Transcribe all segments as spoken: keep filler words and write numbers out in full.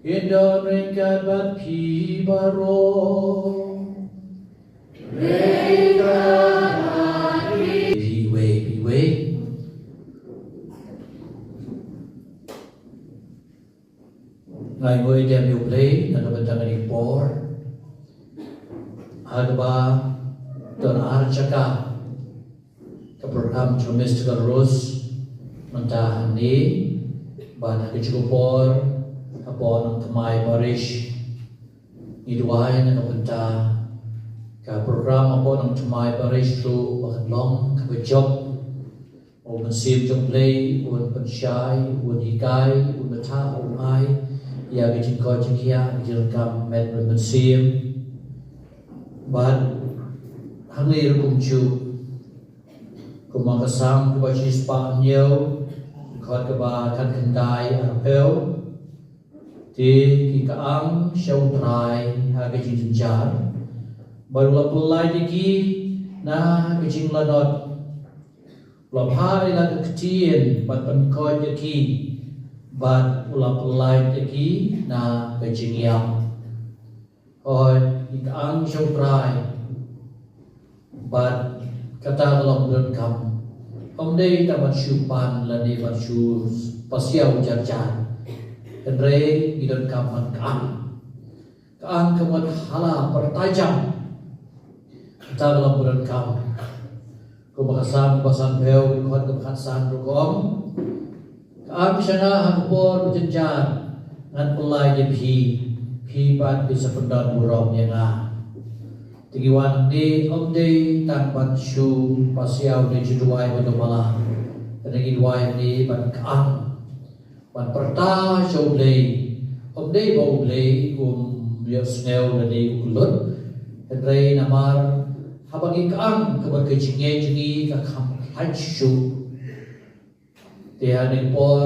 Kin don ryngkat bad phi baroh. Phi wei, phi wei. Nga ainguh ïa U Blei na ka bynta kane ka por ha kaba don ar jaka ka program jong Mystical Rose mynta hangne, bad ha ka juh ka por hapoh Nongthymmai Parish. Ngi duwai na ka bynta ka program hapoh Nongthymmai Parish ruh ba kan long kaba jop. U Mynsiem jong U Blei un pynshai, un hikai, un batai, un ai ïa ka jingkoit jingkhiah, ka jingdonkam met bad mynsiem. Bad hangne ruh kumjuh, kum ha ka Salm kaba shispah hynñiew, dkhot kaba khatkhyndai arphew. Te ki kyang sha U Trai ha ka jingjynjar, bad u la pyllait ïa ki na ka jinglanot. U la phah ïa la ka ktien bad pynkoit ïa ki, bad u la pyllait ïa ki na ka jingïap. Hooid, ki kyang sha U Trai. Bad kata ka long donkam. Ym dei tang ban shu pan lane ban shu pasiaw jar jar. Hynrei ngi donkam ban kyang. Kyang ka mut ha la pyrta jam. Kata ka long donkam. Kum ha ka Salm kaba sanphew, dkhot kaba khatsan ruh ka ong: Kyang sha nga ha ka por ba jynjar, ngan pyllait ïa phi, phi pat phin sa pyndon burom ïa nga. Te ngi wan hangne ym dei tang ban shu pasiaw ne shu duwai ba dum ba la. Te ngi duwai hangne ban kyang, ban pyrta sha U Blei. Ym dei ba U Blei um ïohsngew lane u kyllut. Hynrei namar haba ngi kyang, ka mut ka jingngeit jong ngi ka kham lait shuh. Te ha kane ka por,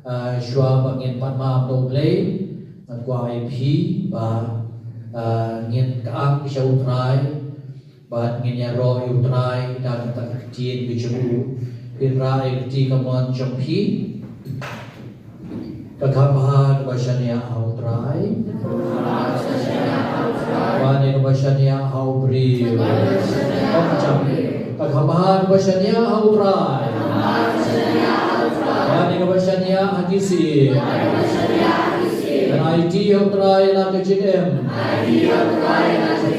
ah, shuwa ba ngin pan map na U Blei, nga kwah ïa phi ba, ah, ngin kyang sha U Trai, bad ngin ïaroh ïa U Trai da kata ka ktien ka jong u. Phin rah ïa ka kti kamon jong phi. Ka kham bha kaba shaniah ha U Trai. Bad ïa kaba shaniah ha u briew. Ka kham bha kaba shaniah ha U Trai. Bad ïa kaba shaniah ha ki siem. Ngan aiti ha U Trai la ka jingim.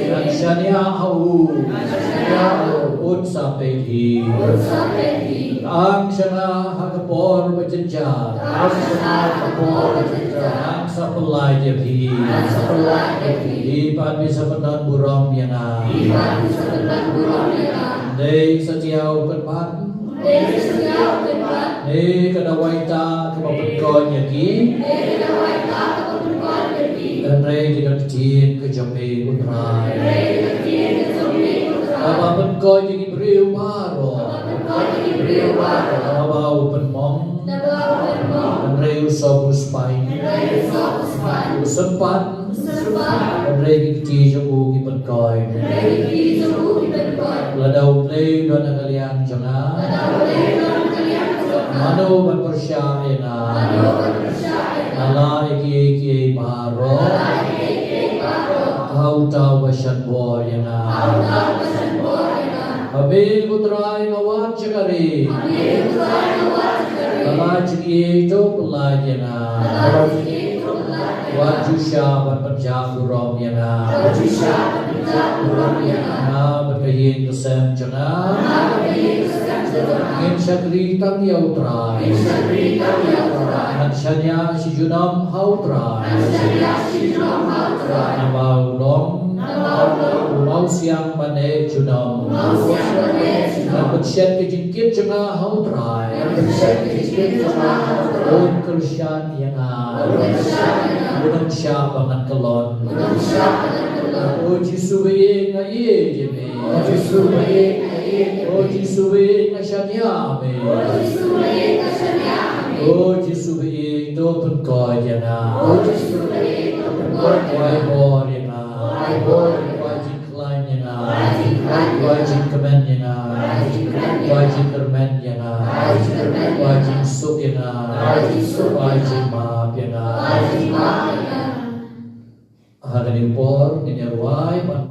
Ngan shaniah ha u. Un sa peit hi. Kyang sha nga ha ka por ba jynjar. Ngan sa pyllait ïa phi. Phi pat phi sa pyndon burom ïa nga. Dei satia u kyrpad. Dei ka dawai ta kaba pynkoit ïa ki. Hynrei dei ka ktien ka jong me, U Trai, kaba pynkoit ïa ki briew baroh. Naba u pynmong. Hynrei u sop u spine. U sympat. Hynrei ki kti jong u ki pynkoit. Lada U Blei u don ha ka liang jong nga, mano ban pyrshah ïa nga? Nga lah ïa kiei kiei baroh ha uta uba shah bor ïa nga. Ha me, ko Trai, nga wan sha ka ri. Ka la jingïeit to pyllait ïa nga. Wat ju shah ban pynjah burom ïa nga. Nga bad ka ïing ka sem jong nga. Ngin shakri tang ïa U Trai. Ngan shaniah shi junom ha U Trai. Naba u long u mawsiang ban eh junom. Ngan pynshet ka jingkit jong nga ha U Trai. Un kyrshan ïa nga. Un ym shah ba ngan kyllon. O Jisu ba ïeit, nga ïeit ïa me. O Jisu ba ïeit, nga shaniah ha me. O Jisu ba ïeit, to pynkoit ïa nga. Wai bor ïa nga. Wai jingkhlaiñ ïa nga. Wai jingkmen ïa nga. Wai jingkyrmen ïa nga. Wai jingsuk ïa nga. Wai jingmap ïa nga. Ïa por ngin ïa rwai ban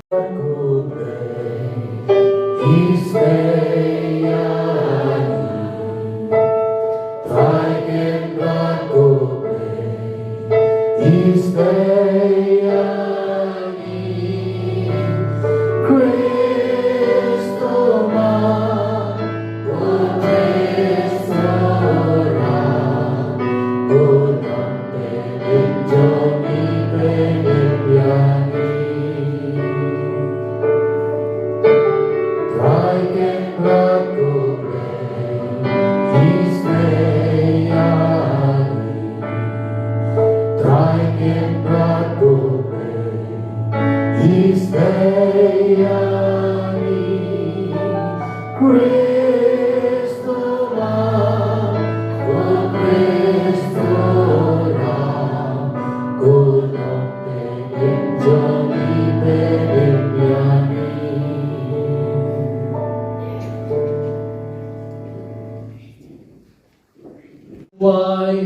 Duwai.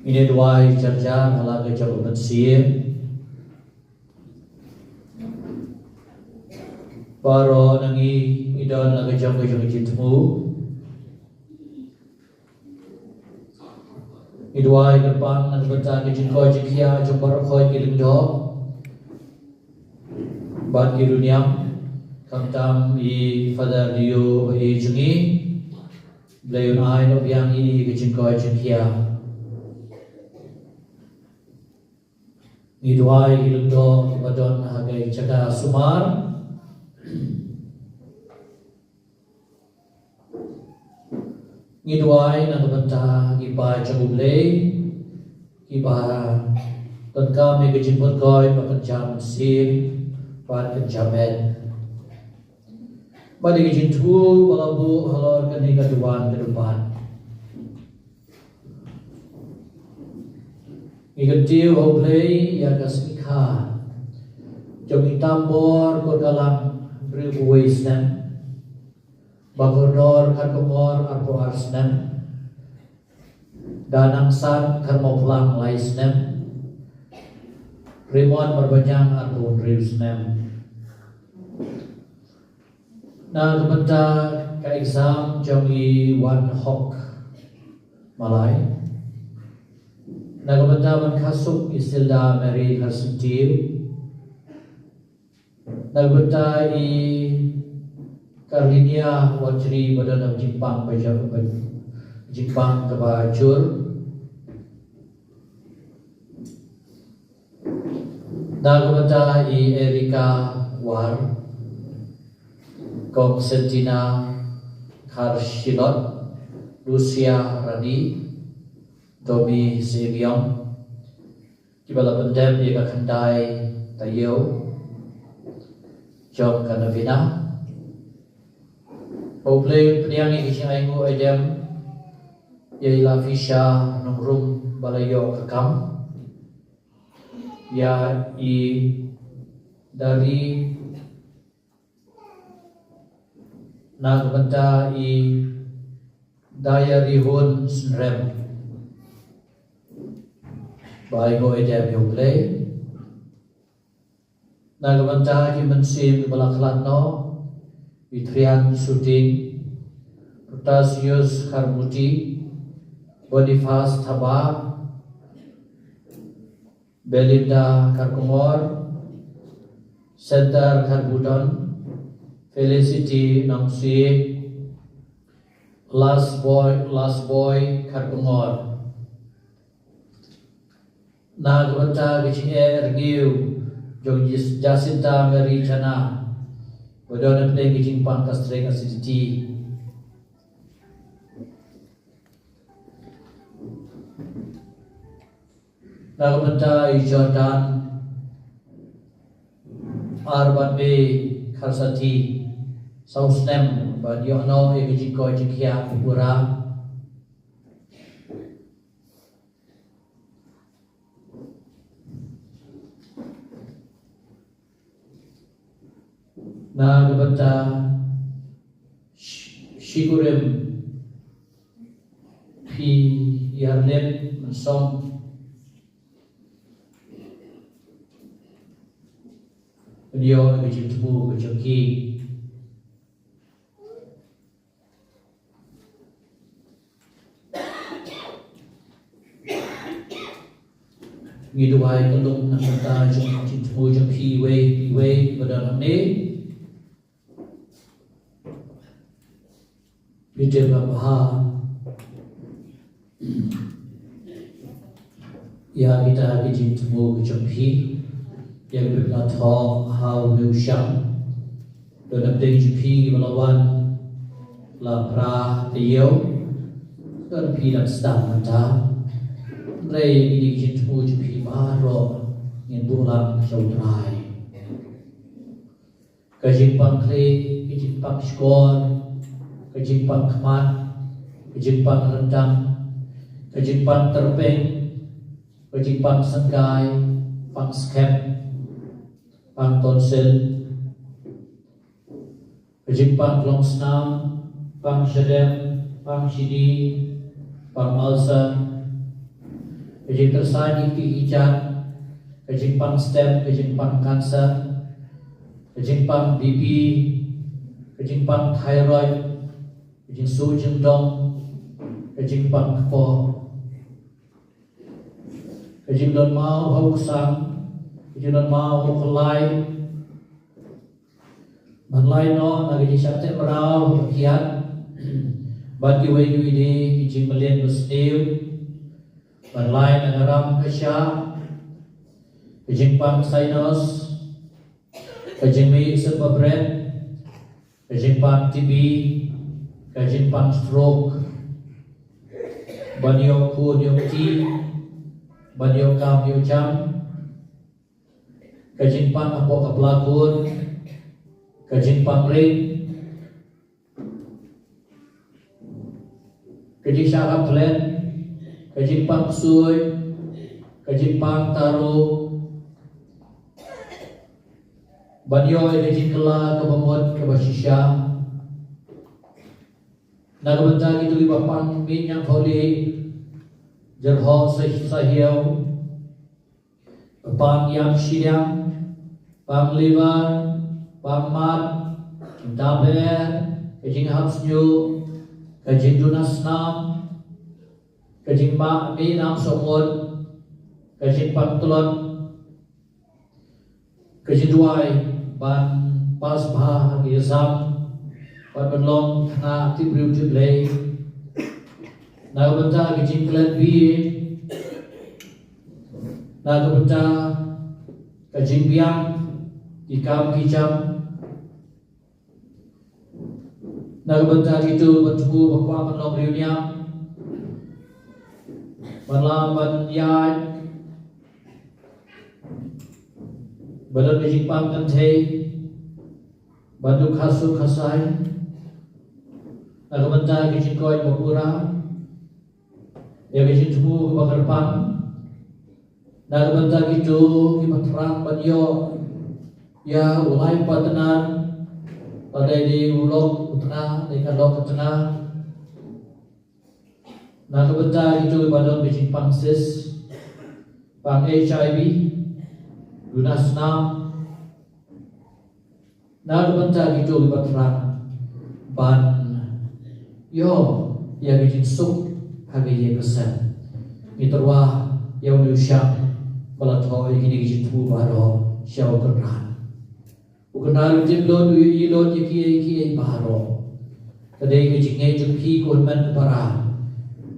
Ngin ïa duwai jar jar ha la ka jong u Mynsiem. Baroh na ngi ngi don la ka jong ka jong ka jingthmu. Ngi duwai kyrpang na ka bynta ka jingkoit jingkhiah jong baroh khoit ki lyngdoh bad ki riewniam, khamtam i Father Leo ba i jong ngi. Blei un ai noh biang ïa i ka jingkoit jingkhiah. Ngi duwai ïa ki lyngdoh kiba don ha ka jaka sumar. Ngi duwai na ka bynta ki paid jong U Blei kiba donkam ïa ka jingpynkhuid ba kynja mynsiem bad kynja met. Bad ïa ka jingthmu ba la buh halor kane ka duwan ka duwan. Ngi kyntiew ha U Blei ïa ka sngi kha jong i Tambor Kurkalang hynriewphew wei snem, Bah Kordor Kharkongor arphew ar snem, Da Nangsat Kharmawphlang lai snem, Raymond Marbaniang arphew hynriew snem. Na ka bynta ka exam jong i Wan Hok Malai. Na ka bynta Ban Khasuk i Silda Mary Kharsyntiew. Na ka bynta i Karlinia Watri ba don ha jingpang ba jur, ba jingpang kaba jur. Na ka bynta i Erika War, Kong Sentina Kharshilot, Lucia Rani, Domi Semiong, kiba la pyndep ïa ka khyndai taïew jong ka novena. Ba U Blei un pdiang ïa ka jingainguh aidem ïa i Lafisha Nongrum ba la ïoh ka kam, ïa i Dari, na ka bynta i Dayarihun Synrem ba ainguh aidem ïa U Blei. Na ka bynta ki mynsiem kiba la khlad noh, i Trian Suting, Protasius Kharmuti, Boniface Thabah, Belinda Kharkongor, Center Kharbudon, Felicity Nongsiej, Last Boy, Last Boy Kharkongor. Na ka bynta ka jingeh rngiew jong Jis-, Jacinta Mary Chana ba don hapdeng ka jingpang gastric acidity. Na ka bynta i Jordan Arban Bey Kharsathi, saw snem, ban ïoh noh ïa ka jingkoit jingkhiah pura. Na ka bynta Sh-, Shikurim Phi Yarlip Mynsong. Ïoh ka jingthmu ka jong ki. Ngi duwai ka long na ka bynta jong ka jingthmu jong phi iwei pa iwei ba don hangne. Phi tip ba bha ïa kita ki jingthmu ki jong phi, ïa kiba la thoh ha une u shang. Don napdeng jong phi kiba la wan la phra taïew, don phi dang sdang mynta. Hynrei kine ki jingthmu jong phi baroh ngin buh lang sha U Trai. Ka jingpang khlieh, ka jingpang shkor, ka jingpang khmat, ka jingpang ryndang, ka jingpang tyrpeng, ka jingpang syngkai, pang skhem, pang tonsil, ka jingpang klongsnam, pang shadem, pang shini, pang ulcer, ka jingtyrsa ki kjat, ka jingpang stent, ka jingpang cancer, ka jingpang B P, ka jingpang thyroid, ka jingsuh jingdong, ka jingpang kpoh, ka jingdon maw ha u ksang, ka jingdon maw ha u khlai. Ban lai noh na ka jingshah teh mraw ha ka kiad bad kiwei kiwei de ki jingmlien basniew. Ban lai na ka ram ka shah, ka jingpang sinus, ka jingmih symbai bret, ka jingpang T B, ka jingpang stroke. Ban ïoh khun ïoh kti, ban ïoh kam ïoh jam, ka jingpang hapoh ka pla khun, ka jingpang rit, ka jingshah hap plet, ka jingpang ksuid, ka jingpang taru. Ban ïoh ïa ka jingkylla kaba mut kaba shisha. Na ka bynta kito kiba pang mih ñiangthohlieh, jyrhoh sa, sa hiew, pang ïap shiliang, pang liver, pang mad, jingdaber, ka jinghap shñiuh, ka jingduna snam, ka jingmih nam sawmut, ka jingpang tlot, ka jingduwai ban pass bha ha ki exam, ban pynlong khynnah tipbriew tipblei. Na ka bynta ka jingklet bieit, na ka bynta ka jingbiang ki kam ki jam, na ka bynta kito ba thmu ba kwah ban long riewniam, ban lah ban ïaid, ba don ka jingpang kynthei, ban duh khasuk khasai, na ka bynta ka jingkoit ba pura, ïa ka jingthmu kaba kyrpang, na ka bynta kito kiba thrang ban ïoh ïa u life partner, lada dei u lok u tnga, dei ka lok ka tnga. Na ka bynta kito kiba don ka jingpang cyst, pang H I V, duna snam. Na ka bynta kito kiba thrang ban ïoh ïa ka jingsuk ha ka ïing ka sem. Ngi tyrwa ïa une u shang ba la thoh ïa kine ki jingthmu baroh sha u Kynrad. U Kynrad u tip lut, u ïohi lut ïa kiei kiei baroh. Ka dei ka jingngeit jong phi ko hynmen ko para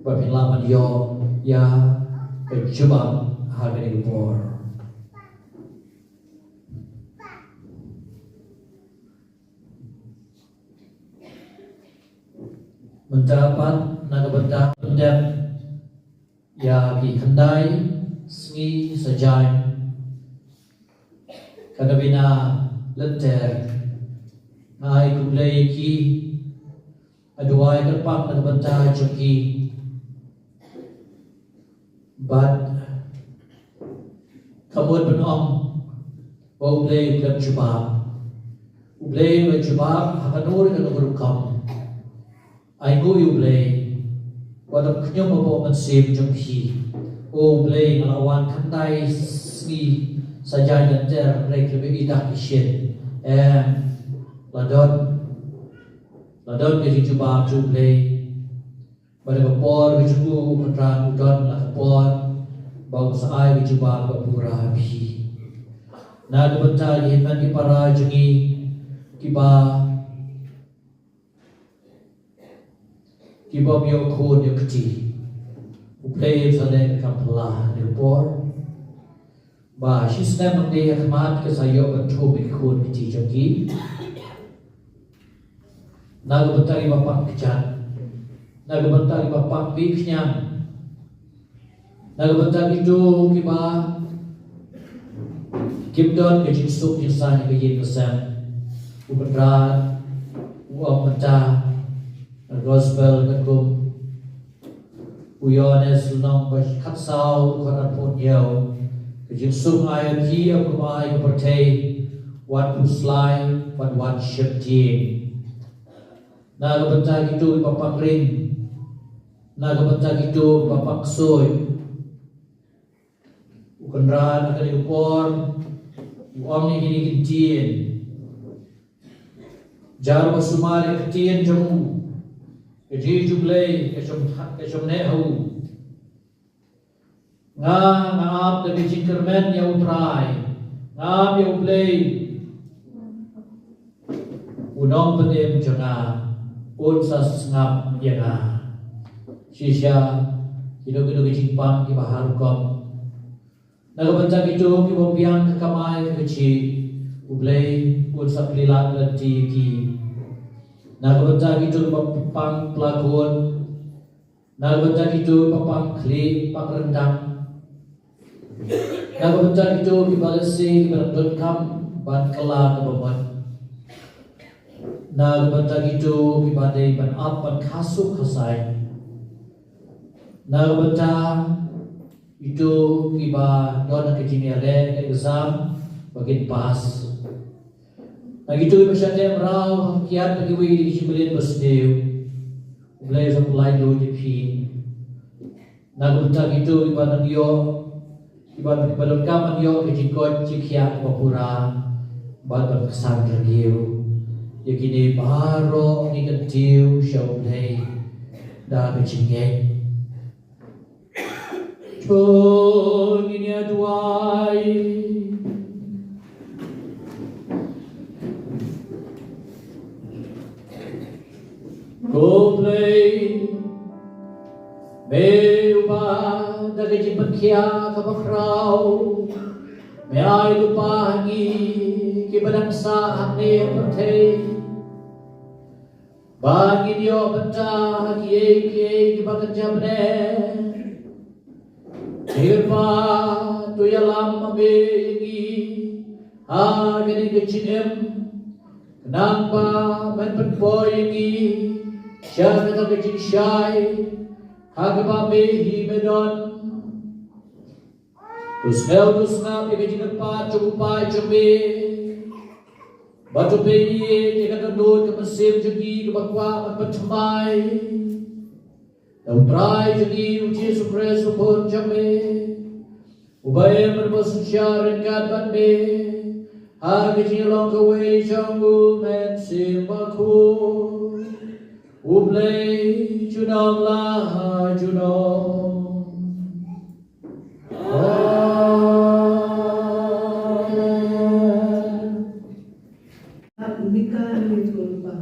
ba phin lah ban ïoh ïa ka jubab ha kane ka por. Mynta pat na ka bynta pyndep ïa ki khyndai sngi sajan, ka Novena Lynter, nga ai khublei ïa ki, nga duwai kyrpang na ka bynta jong ki. Bad ka mut ban ong ba U Blei u khlem jubab. U Blei u la jubab ha kano kano ka rukom. Ainguh ïa U Blei. Wat ym khñium hapoh mynsiem jong phi. O U Blei, nga la wan khyndai sngi Sa jai lynter, hynrei khlem ïohi dak ki shin. Em, la don. La don ka jingjubab jong U Blei. Bad ha ka por ka jong u, u Kynrad u don la ka por ba un sa ai ka jubab kaba pura ha phi. Na ka bynta ki hynmen ki para jong ngi kiba Ki bym ïoh khun ïoh kti. U Blei un sa leh ka kam phylla ha kane ka por. Ba shi snem nangne ha khmat ki sa ïoh ban thung ïa ki khun kti jong ki. Na ka bynta kiba pang kjat. Na ka bynta kiba pang beiñ khñiang. Na ka bynta kito kiba kim don ka jingsuk jingsaiñ ha ka ïing ka sem. U Kynrad u ong mynta ha ka gospel katkum u Ïoannis lynnong ba khatsaw dkhot arphew hynñiew. Ka jingsuk nga ai ïa phi ym kum ai ka pyrthei, wat khuslai bad wat sheptieng. Na ka bynta kito kiba pang ring. Na ka bynta kito kiba pang ksuid. U Kynrad ha kane ka por u ong ïa kine ki ktien. Jar ba sumar ïa ka ktien jong u. Ka jong U Blei ka jong, ka jong neh ha u. Nga, nga ap da ka jingkyrmen ïa U Trai. Nga ap ïa U Blei. U nongpynim jong nga un sa sngap ïa nga. Shisha kino kino ki jingpang kiba ha rukom. Na ka bynta kito kiba biang ka kamai ka kajih, U Blei un sa plie lad lynti ïa ki. Na ka bynta kito kiba pang pla khun, na ka bynta kito kiba pang khlieh pang ryndang, na ka bynta kito kiba lehse kiba dang donkam ban kylla kaba mut, na ka bynta kito kiba dei ban ap ban kha suk kha saiñ, na ka bynta kito kiba don ha ka jingïaleh ka exam ba kin pass. Na kito kiba shah teh mraw ha ka kiad bad kiwei de ki jingmlien basniew. U Blei un sa pynlait lut ïa phi. Na ka bynta kito kiba nang ïoh, kiba, kiba donkam ban ïoh ka jingkoit jingkhiah kaba pura bad ban ksan review. Ïa kine baroh ngi kyntiew sha U Blei da ka jingngeit. To ngin ïa duwai. Ko Blei, me uba da ka jingpynkhiah kaba khraw me ai lypa ha ngi kiba dang sah hangne ha pyrthei. Ba ngin ïoh bynta ha kiei kiei kiba kynja bneng. Kyrpad to ïalam ma me ïa ngi ha kane ka jingim. Khnang ba men pynpoi ïa ngi sha kata ka jingshai ha kaba me hi me don. To sngew to sngap ïa ka jingkyrpad jong u paid jong me. Bad to pynïaid ïa ka dohnud ka mynsiem jong ngi kaba kwah ban pynthymmai da u Trai jong ngi u Jisu Khrist u Khun jong me, uba im bad uba synshar ryngkat bad me ha ka jinglong kawei jong u Mynsiem Bakhuid, U Blei junom la junom. Amen. Mika ngi thulba.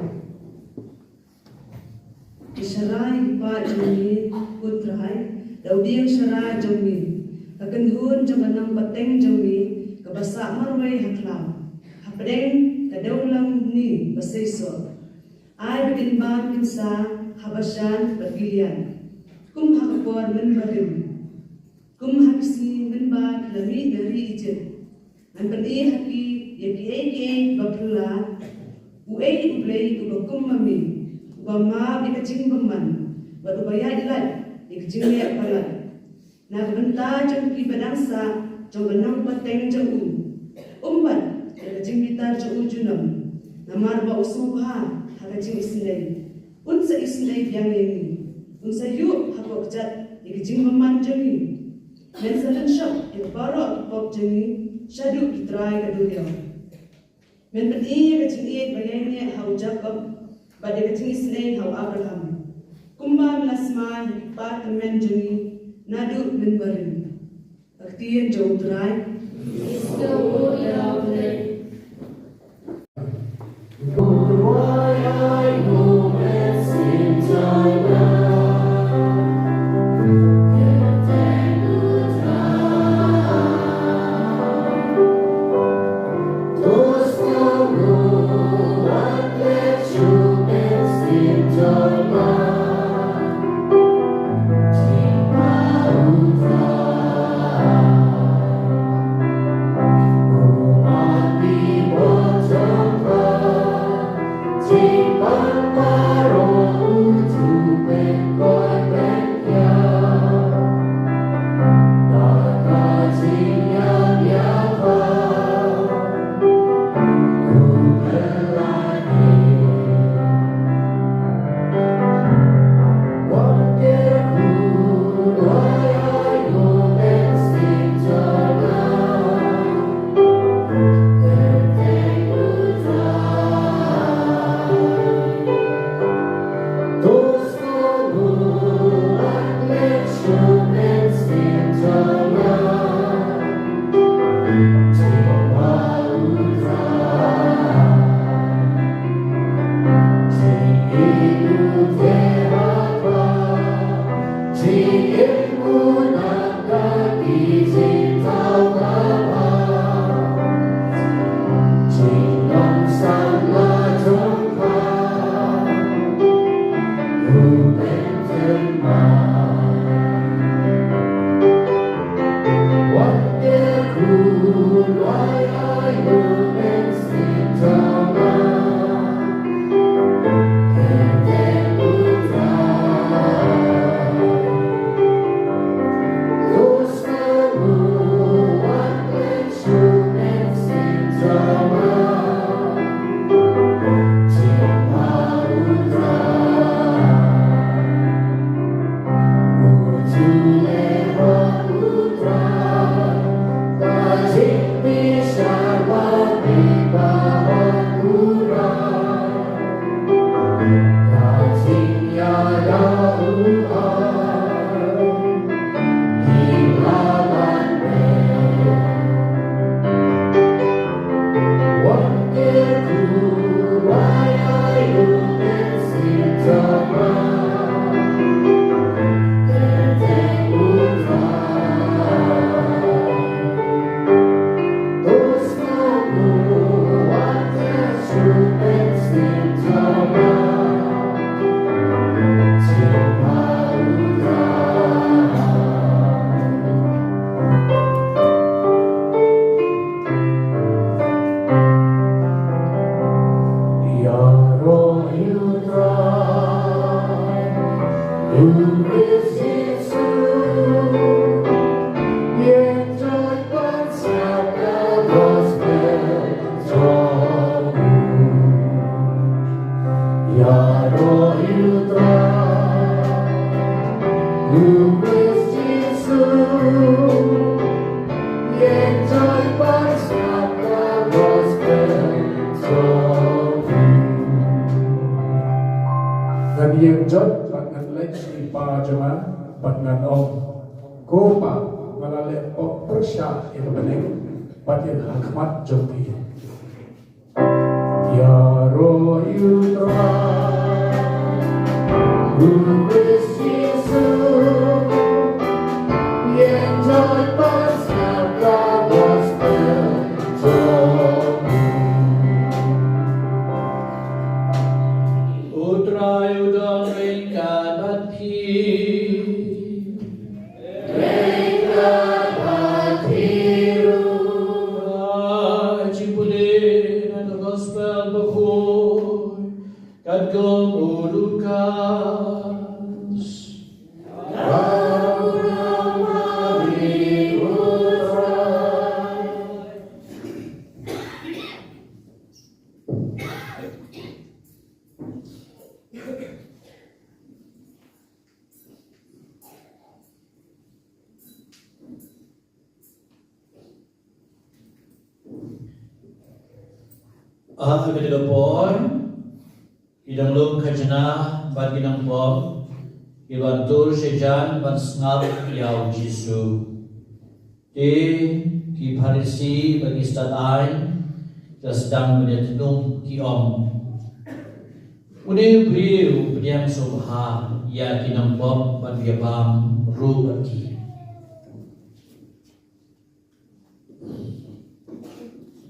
Ïasharai ki paid jong ngi, ko Trai, da u dieng sharai jong ngi, ka kynhun jong ka nongpateng jong ngi kaba sah marwei ha khlaw, hapdeng ka dewlam ni ba seisoh. Ai ba kin bam kin sah ha Bashan bad Gilead, kum ha ka por mynba rim, kum ha ki sngi mynba ki la mih na ri Ijipt. Ngan pyni ha ki ïa kiei kiei ba phylla. Uei U Blei uba kum ma me, uba map ïa ka jingbymman bad uba ïaid lait ïa ka jingleh palat na ka bynta jong kiba dang sah jong ka nongpateng jong u. Um bat ïa ka jingbitar jong u junom, namar ba u sngewbha ha ka jingisynei. Un sa isynei biang ïa ngi. Un sa ïuh ha ka kjat ïa ka jingbymman jong ngi. Men sa lynshop ïa baroh ki pop jong ngi. Shaduh ki trai ka duriaw. Men pyni ïa ka jingïeit ba ïaineh ha u Jakob bad ïa ka jingisynei ha u Abraham, kumba men la smai ha ki kpa tymmen jong ngi naduh mynbarim. Ka ktien jong u Trai. Ngan ïeng jot bad ngan leit sha i pa jong nga bad ngan ong, Ko Pa, nga la leh pop pyrshah ïa ka bneng bad ïa ka ha khmat jong phi. Ïaroh ïa u Trai, u Khrist Jisu, ïeng jot ban sngap ka gospel jong u. U Trai u don ryngkat bad phi. Ka jingpule na ka Gospel Bakhuid katkum u Lukas. Ha kata ka por, ki nonglum khajna bad ki nongpop ki la tur shajan ban sngap ïa u Jisu. Te ki Pharisi bad ki stad aiñ ki la sdang ban ïatynung, ki ong, "Une u briew u pdiang sngewbha ïa ki nongpop bad u ïabam ruh bad ki."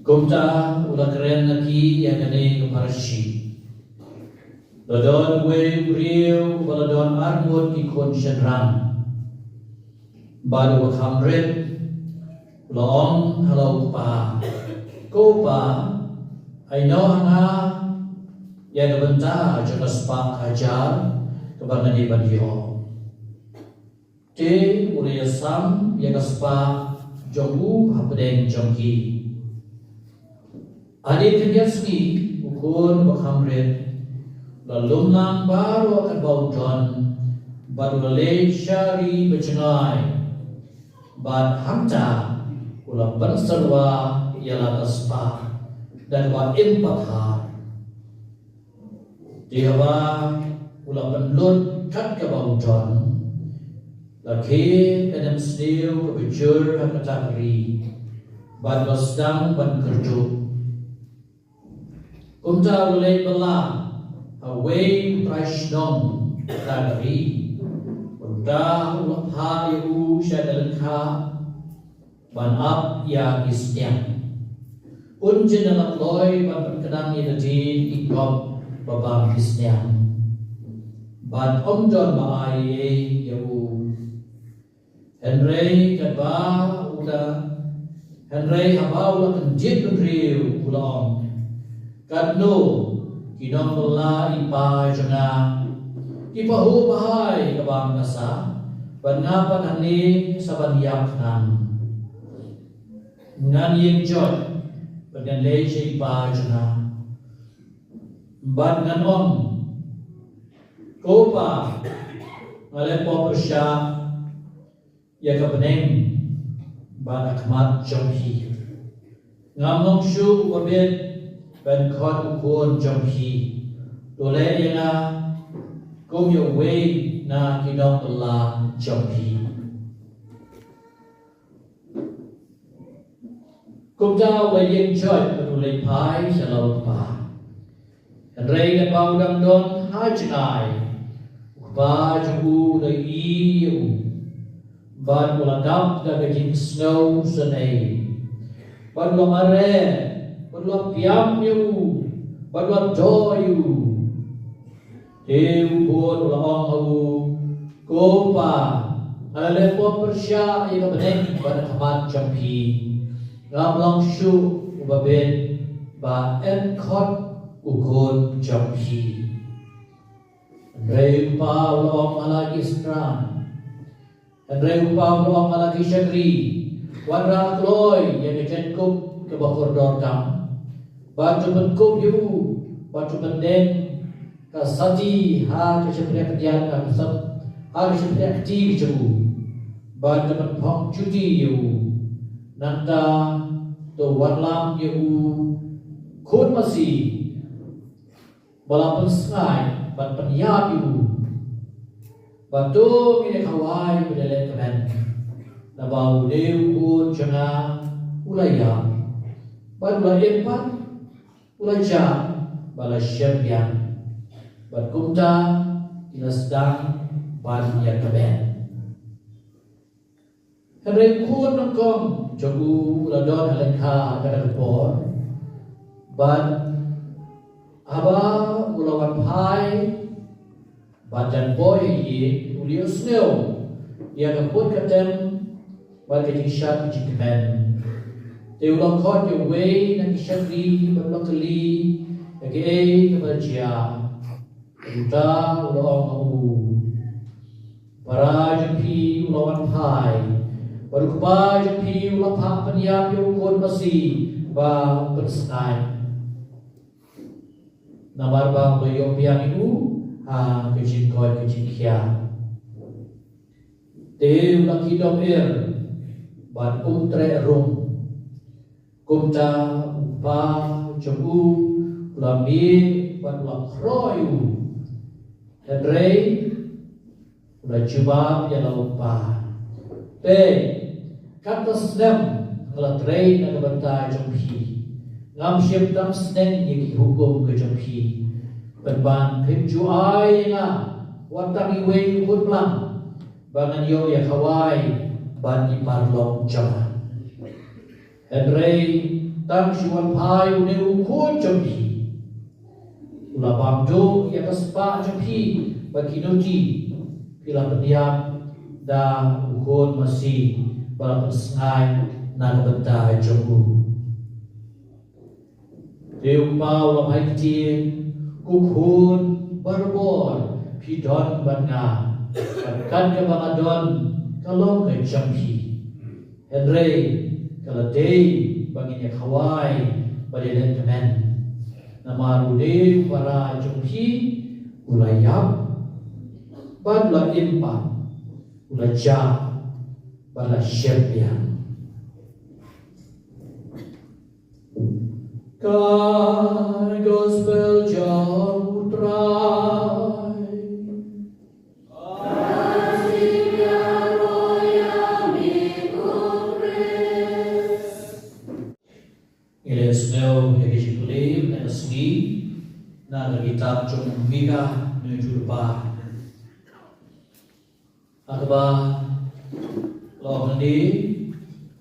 Kumta u la kren na ki ïa kane ka parshi: La don uwei u briew uba la don arngut ki khun shynrang. Bad uba kham rit u la ong ha la u kpa, 'Ko pa, ai noh ha nga ïa ka bynta jong ka spah ka hajar kaba nga dei ban ïoh.' Te u la ïasam ïa ka spah jong u hapdeng jong ki. Hadien khyndiat sngi, u khun uba kham rit u la lum lang baroh katba u don, bad u la leit sha ri ba jngai, bad hangta u la pynsyrwa ïa la ka spah da kaba im pathar. Te haba u la pynlut kat kaba u don, la khie ka nemsniew kaba jur ha kata ka ri, bad la sdang ban kyrduh. Kumta u la leit bylla ha uwei u trai shnong kata ka ri. Kumta u la phah ïa u sha ka lyngkha ban ap ïa ki sniang. Un jin la kloi ban pynknang ïa lade ki kop ba bam ki sniang. Bad ym don ba ai ei ïa u. Hynrei katba u la, hynrei haba u la kyndit bynriew u la ong, "Katno ki nongbylla i pa jong nga ki pahuh bha ïa ka bam ka sah, bad nga pat hangne sa ban ïap khnang. Ngan ïeng joit bad ngan leit sha i pa jong nga, bad ngan ong, 'Ko pa, nga la pop pyrshah ïa ka bneng bad ha khmat jong phi. Ngam long shuh uba bit ban khot u khun jong phi. To leh ïa nga kum ïa uwei na ki nongbylla jong phi.'" Kumta u la ïeng joit bad u la leit phai sha la u kpa. Hynrei katba u dang don ha jngai, u kpa jong u u la ïohi ïa u, bad u la dap da ka jingsngew synei, bad u la mareh, bad u la piam ïa u, bad u la doh ïa u. Te u khun u la ong ha u, "Ko pa, nga la leh pop pyrshah ïa ka bneng bad ha khmat jong phi. Ngam long shuh uba bit ba yn khot u khun jong phi." Hynrei u kpa u la ong ha la ki synran, hynrei u kpa u la ong ha la ki shakri, "Wanrah kloi ïa ka jaiñkup kaba kordor tam, bad to pynkup ïa u, bad to pyndeng ka sati ha ka shympriahktian, ha ka sat, ha ka shympriahkti ka jong u, bad to pynphong juti ïa u. Nangta to wanlam ïa u khun masi ba la pynsngaid ban pynïap ïa u. Bad to ngin ïa khawai ba dei lehkmen, naba une u khun jong nga u la ïap, bad u la im pat, u la jah, bad la shembiang." Bad kumta ki la sdang ban ïakmen. Hynrei u khun nyngkong jong u u la don ha lyngkha ha kata ka por. Bad haba u la wan phai, bad jan poi ha ïing, u la ïohsngew ïa ka put ka tem bad ka jingshad ka jingkmen. Te u la khot ïa uwei na ki shakri bad u la kylli ïa kaei kaba la jia. Uta u la ong ha u, "Para jong phi u la wan phai, bad u kpa jong phi u la phah pynïap ïa u khun masi ba u pynsngaid, namar ba u la ïoh biang ïa u ha ka jingkoit ka jingkhiah." Te u la kit dom er bad um treh rung. Kumta u kpa jong u u la mih bad u la khroh ïa u. Hynrei u la jubab ïa la u kpa, peit, katto snem nga la trei na ka bynta jong phi, ngam shym tang sneng ïa ki hukum ka jong phi. Pynban phim ju ai ïa nga wat tang iwei u khun mlang ba ngan ïoh ïa khawai bad i paralok jong nga. Hynrei tang shu wan phai une u khun jong phi. U la bam duh ïa ka spah jong phi bad ki nuti, phi la pynïap da u khun masi ba la pynsngaid na ka bynta jong u. Te u kpa u la phai ktien, ko khun, barabor phi don bad nga, bad kat kaba nga don ka long ka jong phi. Hynrei ka la dei ba ngin ïa khawai bad ïa leh kmen. Namar une u para jong phi u la ïap bad u la im pat, u la jah bad la shep biang. Ka Gospel jong u Trai. Ngi la ïohsngew ïa ka jingkylli na ka sngi na ka kitab jong u Mika, u nongïathuhlypa. Ha kaba la ong hangne,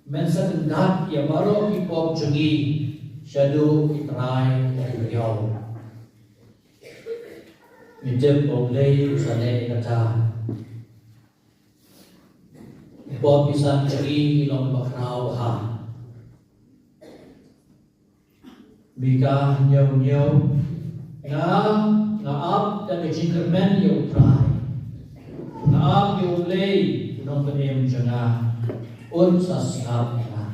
men sa kyndat ïa baroh ki pop jong ngi shaduh U Trai u Blei. Ngi tip ba U Blei u sa leh ïa kata. Ki pop ki san jong ngi ki long bakhraw bha. Mika hynñiew hynñiew, nga, nga ap da ka jingkyrmen ïa U Trai. Nga ap ïa U Blei u nongpynim jong nga, un sa sngap ïa nga.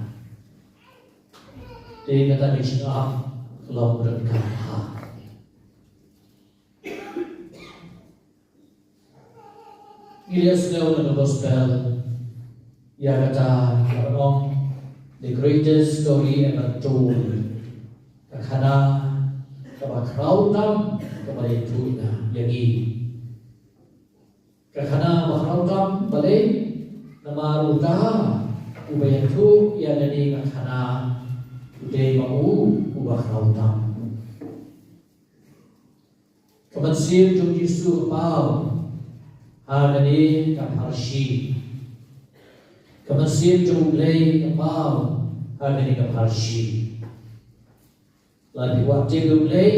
Te kata ka jingap ka long ryngkat ha. Ngi la ïohsngew na ka Gospel ïa kata kaba ong, the greatest story ever told. Ka khana kaba khraw tam kaba la ïathuh ïa ngi. Ka khana ba khraw tam balei? Namar uta uba ïathuh ïa kane ka khana u dei ma u uba khraw tam. Ka mynsiem jong u Jisu ka paw ha kane ka pharshi. Ka mynsiem jong U Blei ka paw ha kane ka pharshi. Lada phi wad tip ïa U Blei,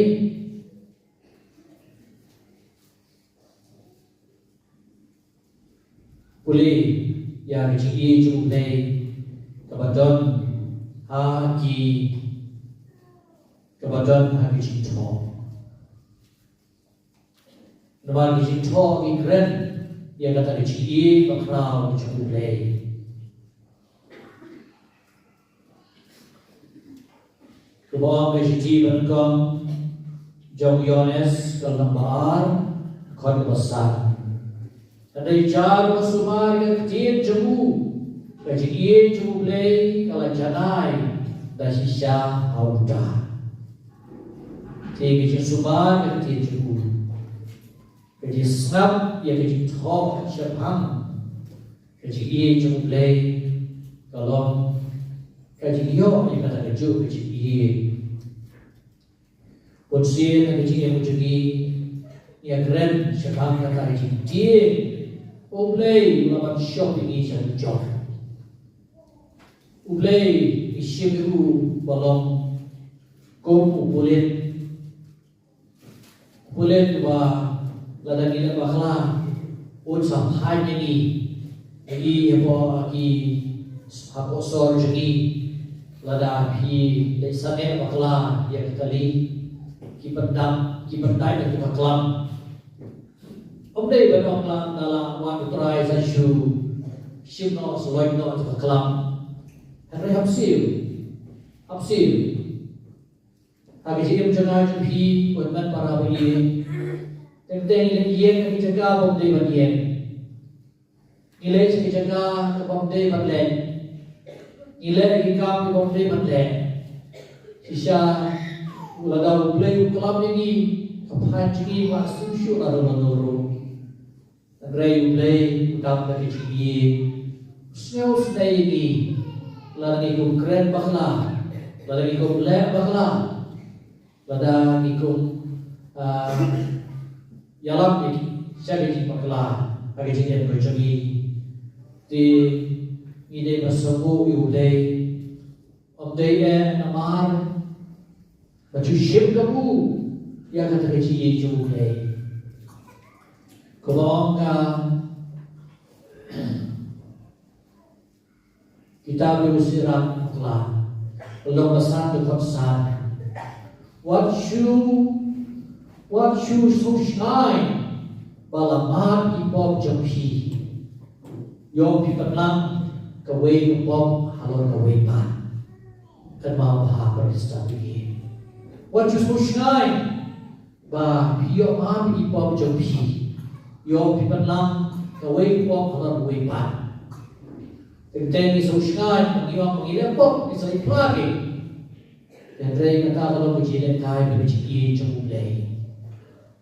pule ïa ka jingïeit jong U Blei kaba don ha ki, kaba don ha ki jingthoh. Namar ki jingthoh ki kren ïa kata ka jingïeit bakhraw jong U Blei. Kaba ong ka shithi ba nyngkong jong u Ïoannis ka lynnong ba ar, dkhot kaba san. Hynrei jar ba sumar ïa ka ktien jong u, ka jingïeit jong U Blei ka la janai da shisha ha uta. Te ka jingsumar ïa ka ktien jong u, ka jingsngap ïa ka jingthoh shaphang ka jingïeit jong U Blei ka long ka jingïoh ïa kata kajuh ka jingïeit. Bunsien ha ka jingim jong ngi, ngi ïakren shaphang kata ka jingtieng. U Blei u la ban shong ïa ngi sha u jong. U Blei ngi shim ïa u ba long kum u pulit. Pulit ba lada ngi leh bakla, un sa phai ïa ngi. Ïa ngi hapoh ki, hapoh sor jong ngi, lada phi leit sangeh bakla ïa ka kali, ki pyndap, ki pyndait ïa ka klam. Ym dei ban ong la, la wan U Trai sa shu shim noh, sa lait noh ïa ka klam. Hynrei hap siew, hap siew. Ha ka jingim jong nga jong phi, ko hynmen para ba ïeit, teng teng ngi leit ïeng ha ki jaka ba ym dei ban ïeng. Ngi leit sha ki jaka kaba ym dei ban leit. Ngi leh ki kam kiba ym dei ban leh. Shisha, lada U Blei u klam ïa ngi, ka phai jong ngi mah shisha lada lano ruh. Hynrei U Blei u dap da ka jingïeit, u sngewsynei ïa ngi. Lada ngi kum kren bakla, lada ngi kum leh bakla, lada ngi kum, ah, ïalam ïa ki sha ka jingbakla ha ka jingim ka jong ngi. Te ngi dei ban sngewbha ïa U Blei. Ym dei eh namar ba shu shim kabu ïa kata ka jingïeit jong U Blei. Kumba ong ka kitab Ïa u Sirah Bakla, lynnong ba san, dkhot san. Wat shu, wat shu sngewsih shngaiñ ba la mad ki pop jong phi. Ïoh phi pynlang kawei ka pop halor kawei pat. Kynmaw bha para Khristan jong ngi. Wat shu sngewsih shngaiñ ba phi ïoh mad ki pop jong phi. Ïoh phi pynlang kawei ka pop halor kawei pat. Teng teng ngi sngewsih shngaiñ ba ngi ïoh, ba ngi leh pop, ngi sa leit phla ki. Hynrei kata ka long ka jingïalehkai bad ka jingïeit jong U Blei.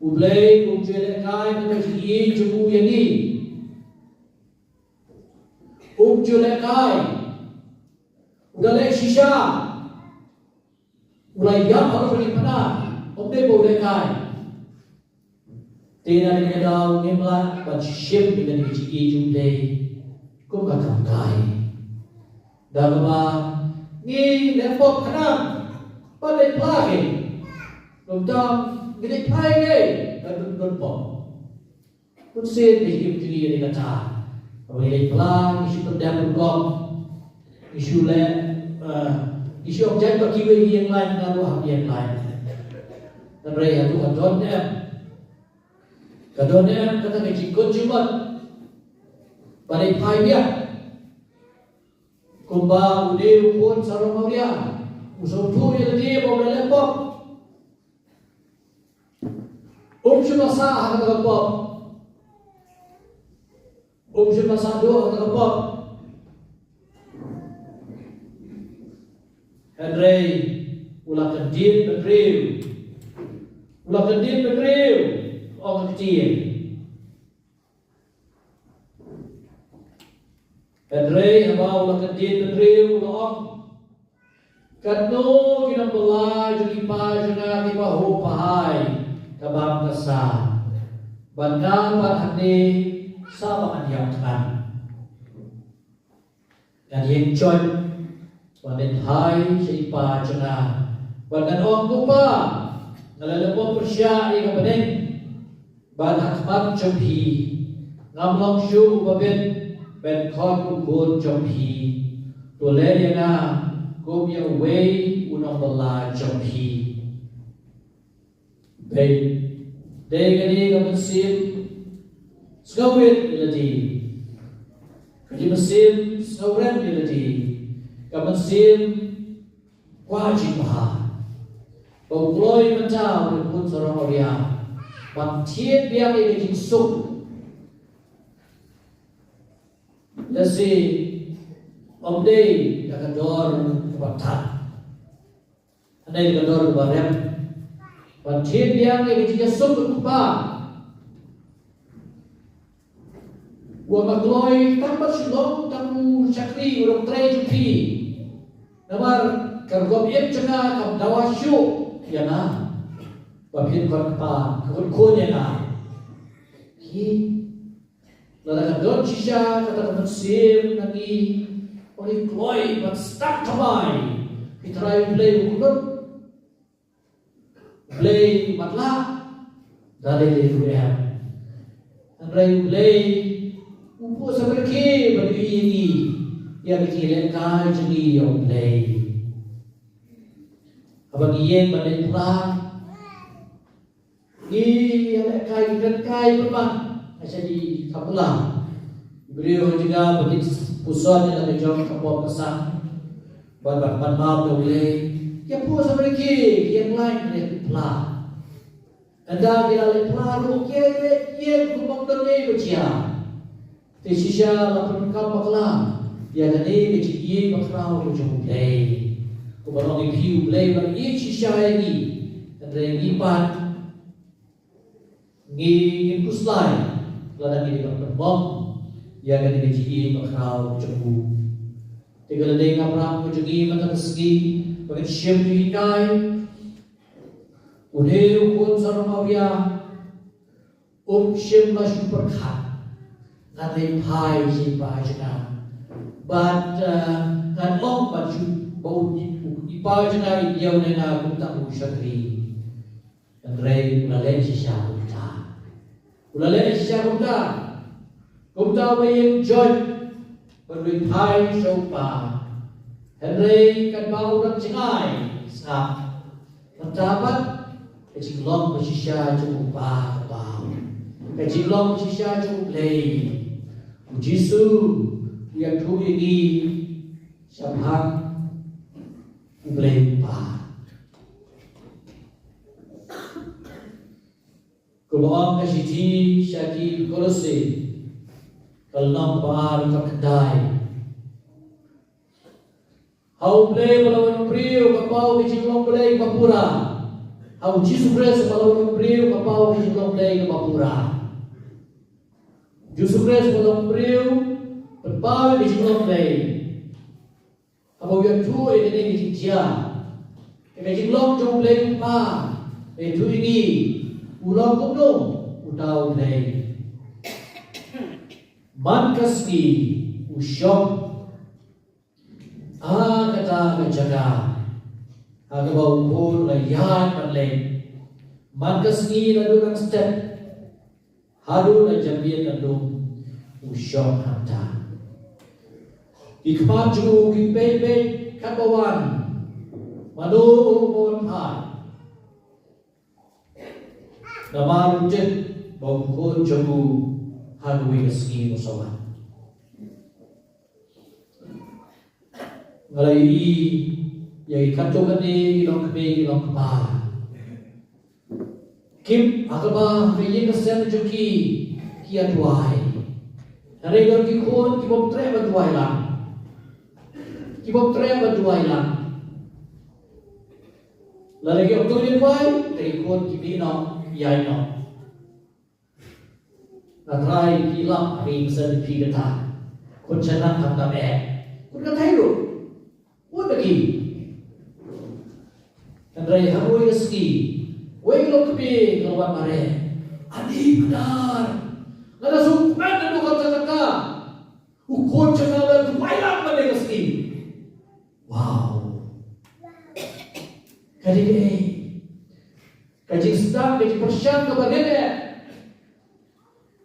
U Blei um ju lehkai bad ka jingïeit jong u ïa ngi. Um ju lehkai. U da leh shisha. U la ïap halor ka jingpynah. Ym dei ba u lehkai. Te na kane ka daw ngim lah ban shim ïa kane ka jingïeit jong U Blei kum ka kam kai. Da kaba ngi leh pop khnang ban leit phla ki. Kumta ngi leit phla ïa ki ban don, don pop. Bun sien ngi shim jingïeit ïa kata. Haba ngi leit phla ngi shu pyndep rukom. Ngi shu leh, eh, ngi shu ong jait ba kiwei ki ïeng lain, nga ruh hap ïeng lain. Hynrei hato ka don em? Ka don em kata ka jingkut jingmut ba leit phai biang? Kumba une u khun sarong awria u sngewthuh ïa lade ba u la leh pop. Um shym la sah ha kata ka pop. Um shym la sah duh ha kata ka pop. Hynrei u la kyndit bynriew. U la kyndit bynriew, ong ka ktien. Hynrei haba u la kyndit bynriew u la ong, katno ki nongbylla jong i pa jong nga kiba huh ba hai, ka bam ka sam, bad nga pat hangne sa ba ngan ïap thngan. Ngan ïeng joit ban leit phai sha i pa jong nga bad ngan ong, ko pa, nga la leh pop pyrshah ïa ka bneng bad ha khmat jong phi. Ngam long shuh uba bit ban khot u khun jong phi. To leh ïa nga kum ïa uwei u nongbylla jong phi. Peit, dei kane ka mynsiem sngewrit ïa lade, ka mynsiem sngewrit ïa lade, ka mynsiem kwah jingbha. Ba u kloi mynta u dei u khun sarong awria ban thied biang ïa ka jingsuk. Lehse ym dei da ka dor kaba tad. Hynrei da ka dor kaba rem ban thied biang ïa ka jingïasuk u kpa. Wat la kloi tang ba shu long tang u shakri, u nongtrei jong phi. Namar ka rukom im jong nga kam dawa shuh ïa nga ba phin khot kpa, khot khun ïa nga. Ki Lada ka don shisha kata ka mynsiem na ngi, ba ngi kloi ban sdang thymmai, ki trai U Blei u kut, U Blei u matlah, da lei lei ruh em. Hynrei U Blei u buh sa bynriew ban ïohi ïa ngi, ïa ka jingïalehkai jong ngi ïa U Blei. Haba ngi ïeng ban leit phla, ngi ïalehkai, ngi kren kai pynban ha sha ki kham u lam. Briew ha jingïa ba kin puson ïa la ka jong ka pop ka sam. Ban, ban, ban map da U Blei. Ïa pus ha bynriew ki, ki ïeng lain ki leit phla. Ynda ki la leit phla ruh ki ïeng, ki ïeng kumba ym don ei ba jia. Te shisha la pyndonkam bakla ïa kane ka jingïeit bakhraw ka jong U Blei. Ba long ïa phi U Blei ba ïeit shisha ïa ngi. Hynrei ngi pat ngi, ngim khuslai lada ngi dei ban pynbor ïa kane ka jingim bakhraw jong u. Te ka la dei ka prah ka jong ngi mynta ka sngi ba ngin shim jinghikai. Une u khun sarong awria um shym la shu pyrkhat. Ngan leit phai sha i pa jong nga bad, eh, ngan ong bad shu ba u i pa jong nga i ïa u ne nga kumta u shakri. Hynrei u la leh shisha kumta. U la leh shisha kumta. Kumta ba ïeng joit ban leit phai sha u pa. Hynrei katba u dang jngai sngap, mynta pat ka jinglong ba shisha jong u pa ka paw. Ka jinglong ba shisha jong U Blei. U Jisu u ïathuh ïa ngi shaphang U Blei u Pa. Kumba ong ka shithi sha ki Kolose, ka lynnong ba ar, ka khyndai. Ha U Blei ba la wan briew ka paw ka jinglong Blei ba pura. Ha U Jisu Khrist ba la wan briew ka paw ka jinglong Blei ba pura. Jisu Khrist ba la wan briew, pynpaw ka jinglong Blei. Haba u ïathuh ïa kane ka jingjia, ïa ka jinglong jong U Blei u Pa, u ïathuh ïa ngi, u long kumno uta U Blei. Man ka sngi u shong ha kata ka jaka ha kaba u khun u la ïaid ban leit. Man ka sngi naduh dang step haduh la jabieng ka lum u shong hangta. Ki khmat jong u ki peit peit katba wan. Mano uba wan phai? Namar u tip ba u khun jong u ha kawei ka sngi un sa wan. Nga la ïohi ïa ki katto katne ki longkmie ki longkpa. Kim ha kaba ha ka ïing ka sem jong ki ki ïa duwai. Hynrei don ki khun ki bym treh ban duwai lang. Ki bym treh ban duwai lang. Lada ki ong to ïa duwai, te ki khun ki mih noh, ïaid noh. Nga trai ki lap ring sa phi kata. Khun shanang kata eh. Khun kata ruh. Khun lagi. Hynrei ha kawei ka sngi, wei ka longkmie ka la wan mareh. Ani Bdar, nga da sngewkmen naduh katta katta. U khun jong nga u la duwai lang mynne ka sngi. Wow. Ka dei kaei? Ka jingsdang, ka jingpyrshang kaba rit eh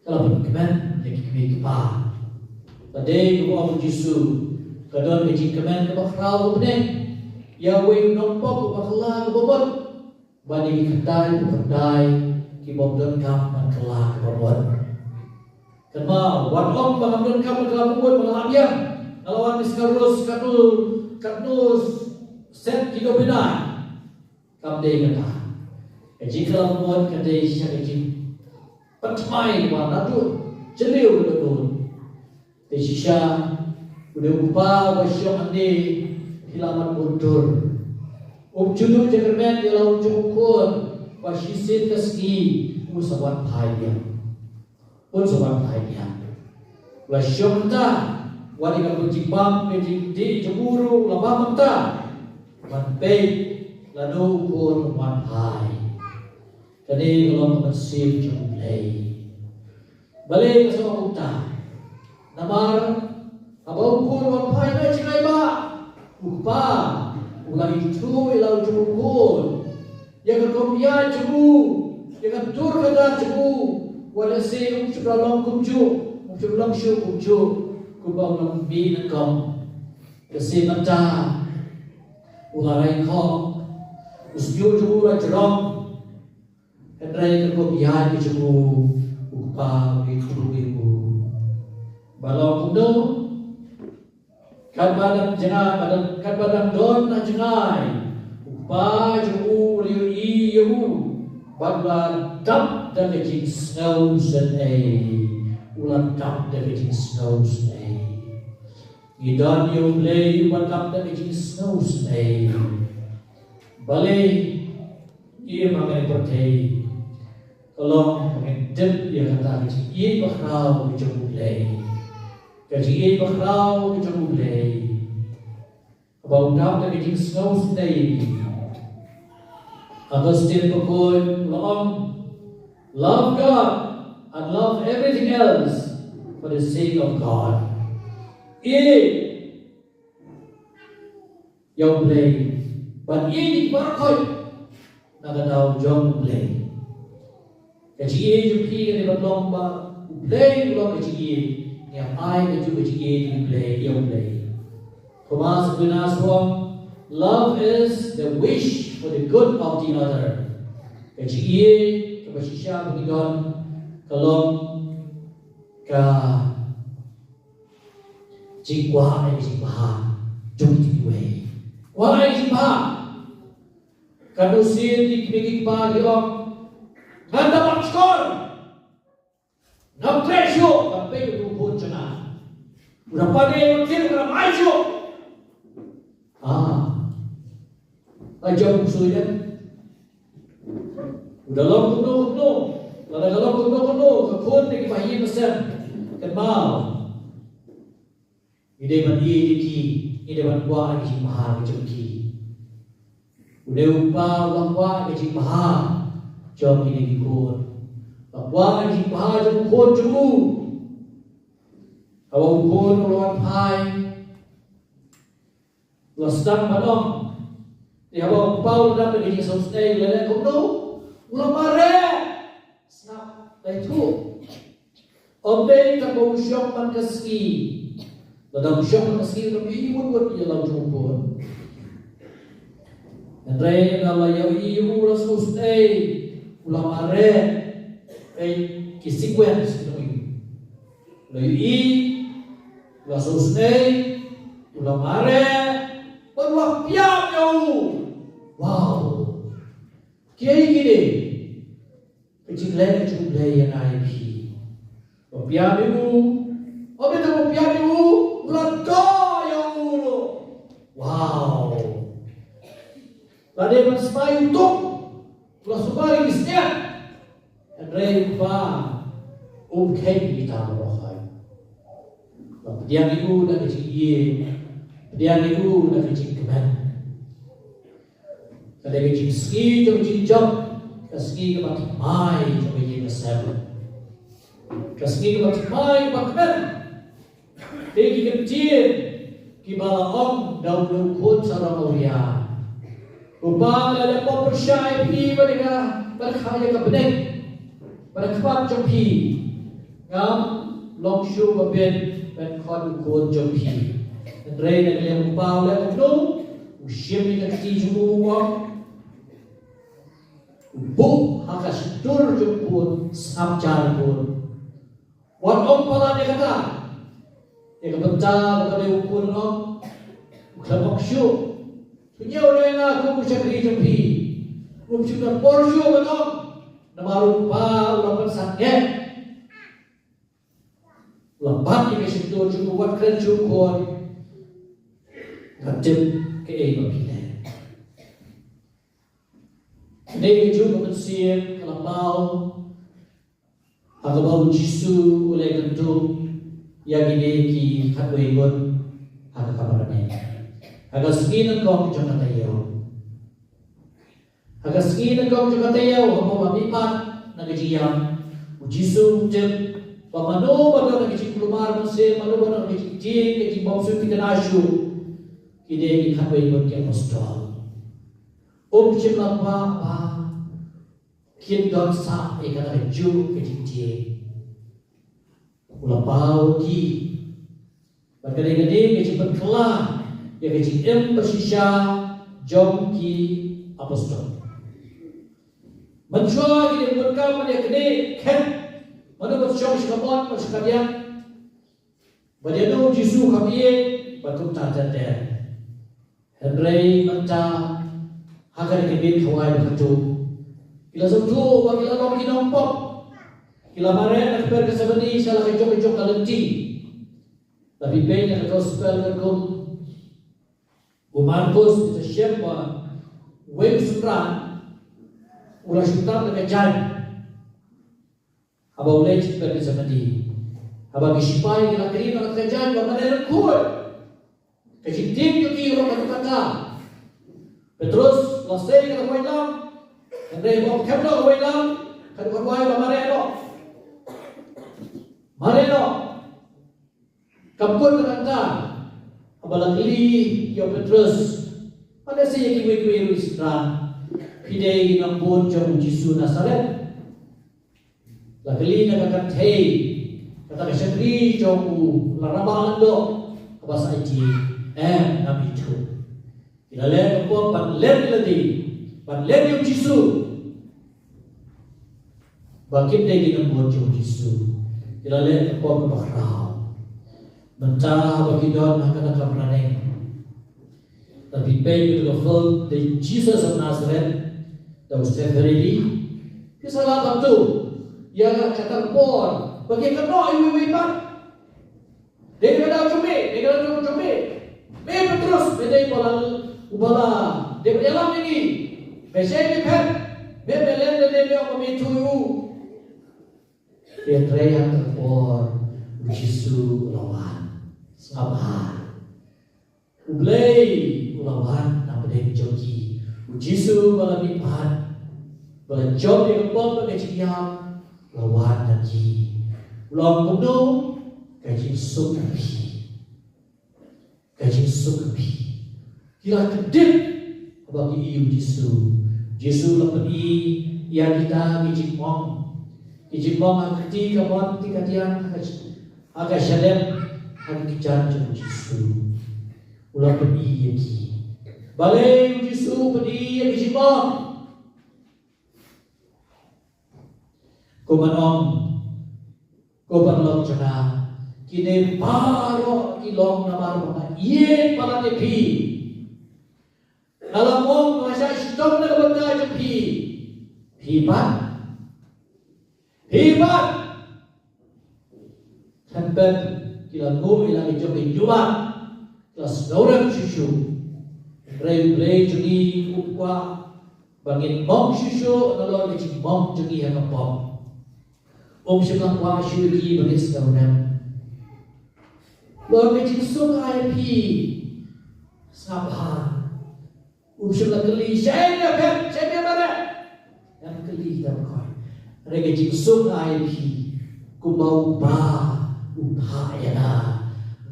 ka la pynkmen ïa ki kmie ki kpa. Ka dei kaba ong u Jisu, ka don ka jingkmen kaba khraw kaba bneng ïa uwei u nongpop uba kylla kaba mut ban ïa ki khyndai phew khyndai ki bym donkam ban kylla kaba mut. Kynmaw, wat ong ba ngam donkam ban kylla kaba mut, ba nga la biang, nga la wan Miskarus, katno, katno set ki dewbnai. Kam dei kata. Ka jingkylla kaba mut ka dei sha ka jingpynthymmai ba naduh jylliew ka dohnud. Te shisha u dei u kpa uba shong hangne, phi lah ban bud dur. Um ju duh jingkyrmen ïa la u jong u khun ba shisien ka sngi un sa wan phai biang. Un sa wan phai biang. U la shong hangta, wat ïa ka jingbam ka jingdih jong u ruh u la bam hangta. Ban peit lano u khun un wan phai. Kane ka long ka mynsiem jong U Blei. Balei nga sa ong kumta? Namar haba u khun u wan phai, na jngai ba u kpa u la ithuh ïa la u jong u khun, ïa ka rukom ïaid jong u, ïa ka dur ka dar jong u. Wat lehse um shym la long kumjuh, um shym la long shuh kumjuh kumba u la mih nyngkong. Lehse mynta u la rai khop, u shñiuh jong u la jrong. Hynrei ka rukom ïaid ka jong u, u kpa u ithuh ïa u. Ba long kumno? Katba dang jngai, ba dang, katba dang don ha jngai, u kpa jong u u la ïohi ïa u bad u la dap da ka jingsngew sngewsynei. U la dap da ka jingsngew sngewsynei. Ngi don ïa U Blei uba dap da ka jingsngewsynei. Balei ïa ma ngi pyrthei ka long ba ngin tip ïa kata ka jingïeit bakhraw ka jong U Blei. Ka jingïeit bakhraw ka jong U Blei. Kaba u dap da ka jingsngewsynei. Augustine bakhuid u la ong, love God and love everything else for the sake of God. Ïeit ïa U Blei bad ïeit ïa ki baroh khoit na ka daw jong U Blei. Ka jingïeit jong phi ka dei ban long ba U Blei u long ka jingïeit. Ngi ai ka jong ka jingïeit ïa U Blei, ïa U Blei. Thomas Aquinas u ong, love is the wish for the good of the other. Ka jingïeit kaba shisha ba ngi don ka long ka jingkwah ïa ka jingbha jong kiwei. Kwah ïa ka jingbha. Katno sien ki kmie ki kpa ki ong, ngan da ban shkor, ngam treh shuh ban peit ïa u khun jong nga. U da pan ïa u kir, ngam ai shuh. Ah. Ai jong u sui deh. U da long kumno kumno. Lada ka long kumno kumno ka khun ne ki bahaïing hasem, kynmaw. Ngi dei ban ïeit ïa ki, ngi dei ban kwah ïa ka jingbha ka jong ki. U dei u kpa uba kwah ïa ka jingbha jong kine ki khun. Ba kwah ïa ka jingbha jong u khun jong u. Haba u khun u la wan phai, u la sdang ban ong. Te haba u kpa u la dap da ka jingsngewsynei, u la leh kumno? U la mareh. Sngap, la ïathuh. Ym dei tang ba u shong man ka sngi. Lada u shong man ka sngi, u ym ïohi wut wut ïa la u jong u khun. Hynrei lada la ïohi ïa u, u la sngewsynei, u la mareh. Peit ki sequence ki nongïalam. U la ïohi, u la sngewsynei, u la mareh, bad u la pdiang ïa u. Wow. Kiei kine? Ka jingleh ka jong U Blei ïa nga ïa phi. Ba pdiang ïa u, ym dei tang ba pdiang ïa u, u la duh ïa u ruh. Wow. La dei ban smai u tuk, u la sumar ïa ki sniang. Hynrei u kpa um kheiñ ïa kita baroh. La pdiang ïa u da ka jingïeit, pdiang ïa u da ka jingkmen. Ka dei ka jingsngi jong ka jingjop, ka sngi kaba thymmai jong ka ïing ka sem. Ka sngi kaba thymmai kaba kmen. Te ki kyntien kiba la ong da u khun sarong awria. Ko Pa, lada pop pyrshah ïa phi bad ïa ka, bad ka ïa ka bneng, bad ka khmat jong phi, ngam long shuh ba bit ban khot u khun jong phi. Hynrei na ka liang u kpa u leh kumno? U shim ïa ka kti jong u, u ong, u buh ha ka shyntur jong u khun, sngap jar u khun. Wat ong palat ïa kata. Ïa ka bynta kaba dei u khun u ong, u khlem ong shuh. To ñiew re nga kum u shakri jong phi. Um shu don por shuh ban ong. Namar u kpa u la pynsan ngeit. U la bat ïa ka shyntur jong u, wat kren shuh khun. Nga tip kaei ba phi leh. Dei ka juk ka mynsiem ka la paw. Ha kaba u Jisu u la ïakynduh ïa kine ki khatwei ngut ha ka kamra ne. Ha ka sngi nyngkong jong ka taïew. Ha ka sngi nyngkong jong ka taïew, haba mih pat na ka jingïap, u Jisu u tip ba mano ba don ha ka jingkulmar mynsiem, mano ba don ha ka jingtieng, ka jingbymsuh thikna shuh, ki dei ki khatwei ngut ki apostol. Um shym la kwah ba kin don sah ïa kata ka juk ka jingtieng. U la paw ïa ki. Bad ka dei kane ka jingpynkylla ïa ka jingim ba shisha jong ki apostol. Mynshuwa ki dei ban kynmaw ïa kane, khet, mano ba shong sha ka mon, ba sha ka diang. Ba ïa u Jisu u kham ïeit bad kumta ter ter. Hynrei mynta ha kane ka miet khawai ba khatduh, ki la sngewthuh ba ki la long ki nongpop. Ki la mareh na kper ka Sebedi sha la ka jong ka jong ka lynti. Lada phi peit na ka gospel katkum u Markus, phi sa shem ba uwei u synran u la shu tap da ka jaiñ haba u leit sha ka bynta Zebedi. Haba ki shipai ki la kylli na ka jaiñ ba mane ryngkhuid, ka jingtieng jong ki ruh ka dei kata. Petrus la sei ka la wai lam. Hynrei ba u khem noh ka wai lam, ka dei ka wai ba mare noh. Mare noh. Kam kut ka kata. Haba la kylli ïa u Petrus, mane sa ïa kiwei kiwei ruh ki synran, phi dei ki nongbud jong u Jisu Nasaret. La kylli na ka kynthei, kata ka shakri jong u Larabah Lyngdoh, kaba sa ïa ki, em, ngam ithuh. Ki la leh ka pop ban len lade, ban len ïa u Jisu. Ba kim dei ki nongbud jong u Jisu. Ki la leh ka pop kaba khraw. Mynta ba ki don ha kata ka kamra ne, lada phi peit ïa ka film The Jesus of Nazareth, da u Steve Harvey, phi sa lah ban tip ïa kata ka por ba ki kynnoh iwei iwei pat. Dei ka daw jong me, dei ka daw jong me. Me Petrus, me dei uba la, uba la, dei ba ïalam ïa ngi. Me shai me phet, me, me len lade, me ong ba me ithuh ïa u. Hynrei ha kata ka por u Jisu u la wan. Sngap bha. U Blei u la wan na pdeng jong ki. U Jisu uba la mihpat, uba la jop ïa ka pop bad ka jingïap, u la wan na ki. U la ong kumno? Ka jingsuk ka phi. Ka jingsuk ka phi. Ki la kdit haba ki ïohi u Jisu. Jisu u la pyni ïa kita ki jingmong. Ki jingmong ha ka kti kamon kti kadiang, ha ka, ha ka shalem, ha ki kjat jong u Jisu. U la pyni ïa ki. Balei u Jisu u pyni ïa ki jingmong? Kumno? Ko paralok jong nga, kine baroh ki long namar ba nga ïeit palat ïa phi. Nga la mong, nga la shah shitom na ka bynta jong phi. Phi pat, phi pat, kan pep ki la nguh ïa la ki jong ki, ïa la ki la sngewrem shuh shuh. Hynrei U Blei jong ngi um kwah ba ngin mong shuh shuh nalor ka jingmong jong ngi ha ka pop. Um shym la kwah shuh ïa ki ba ngin sngewrem. Nalor ka jingsuk ai phi, sngap bha. Um shym la kylli, shaei me phet, shaei me mareh. Ym kylli da kawei. Hynrei ka jingsuk ai phi, kumba u Kpa u phah ïa nga,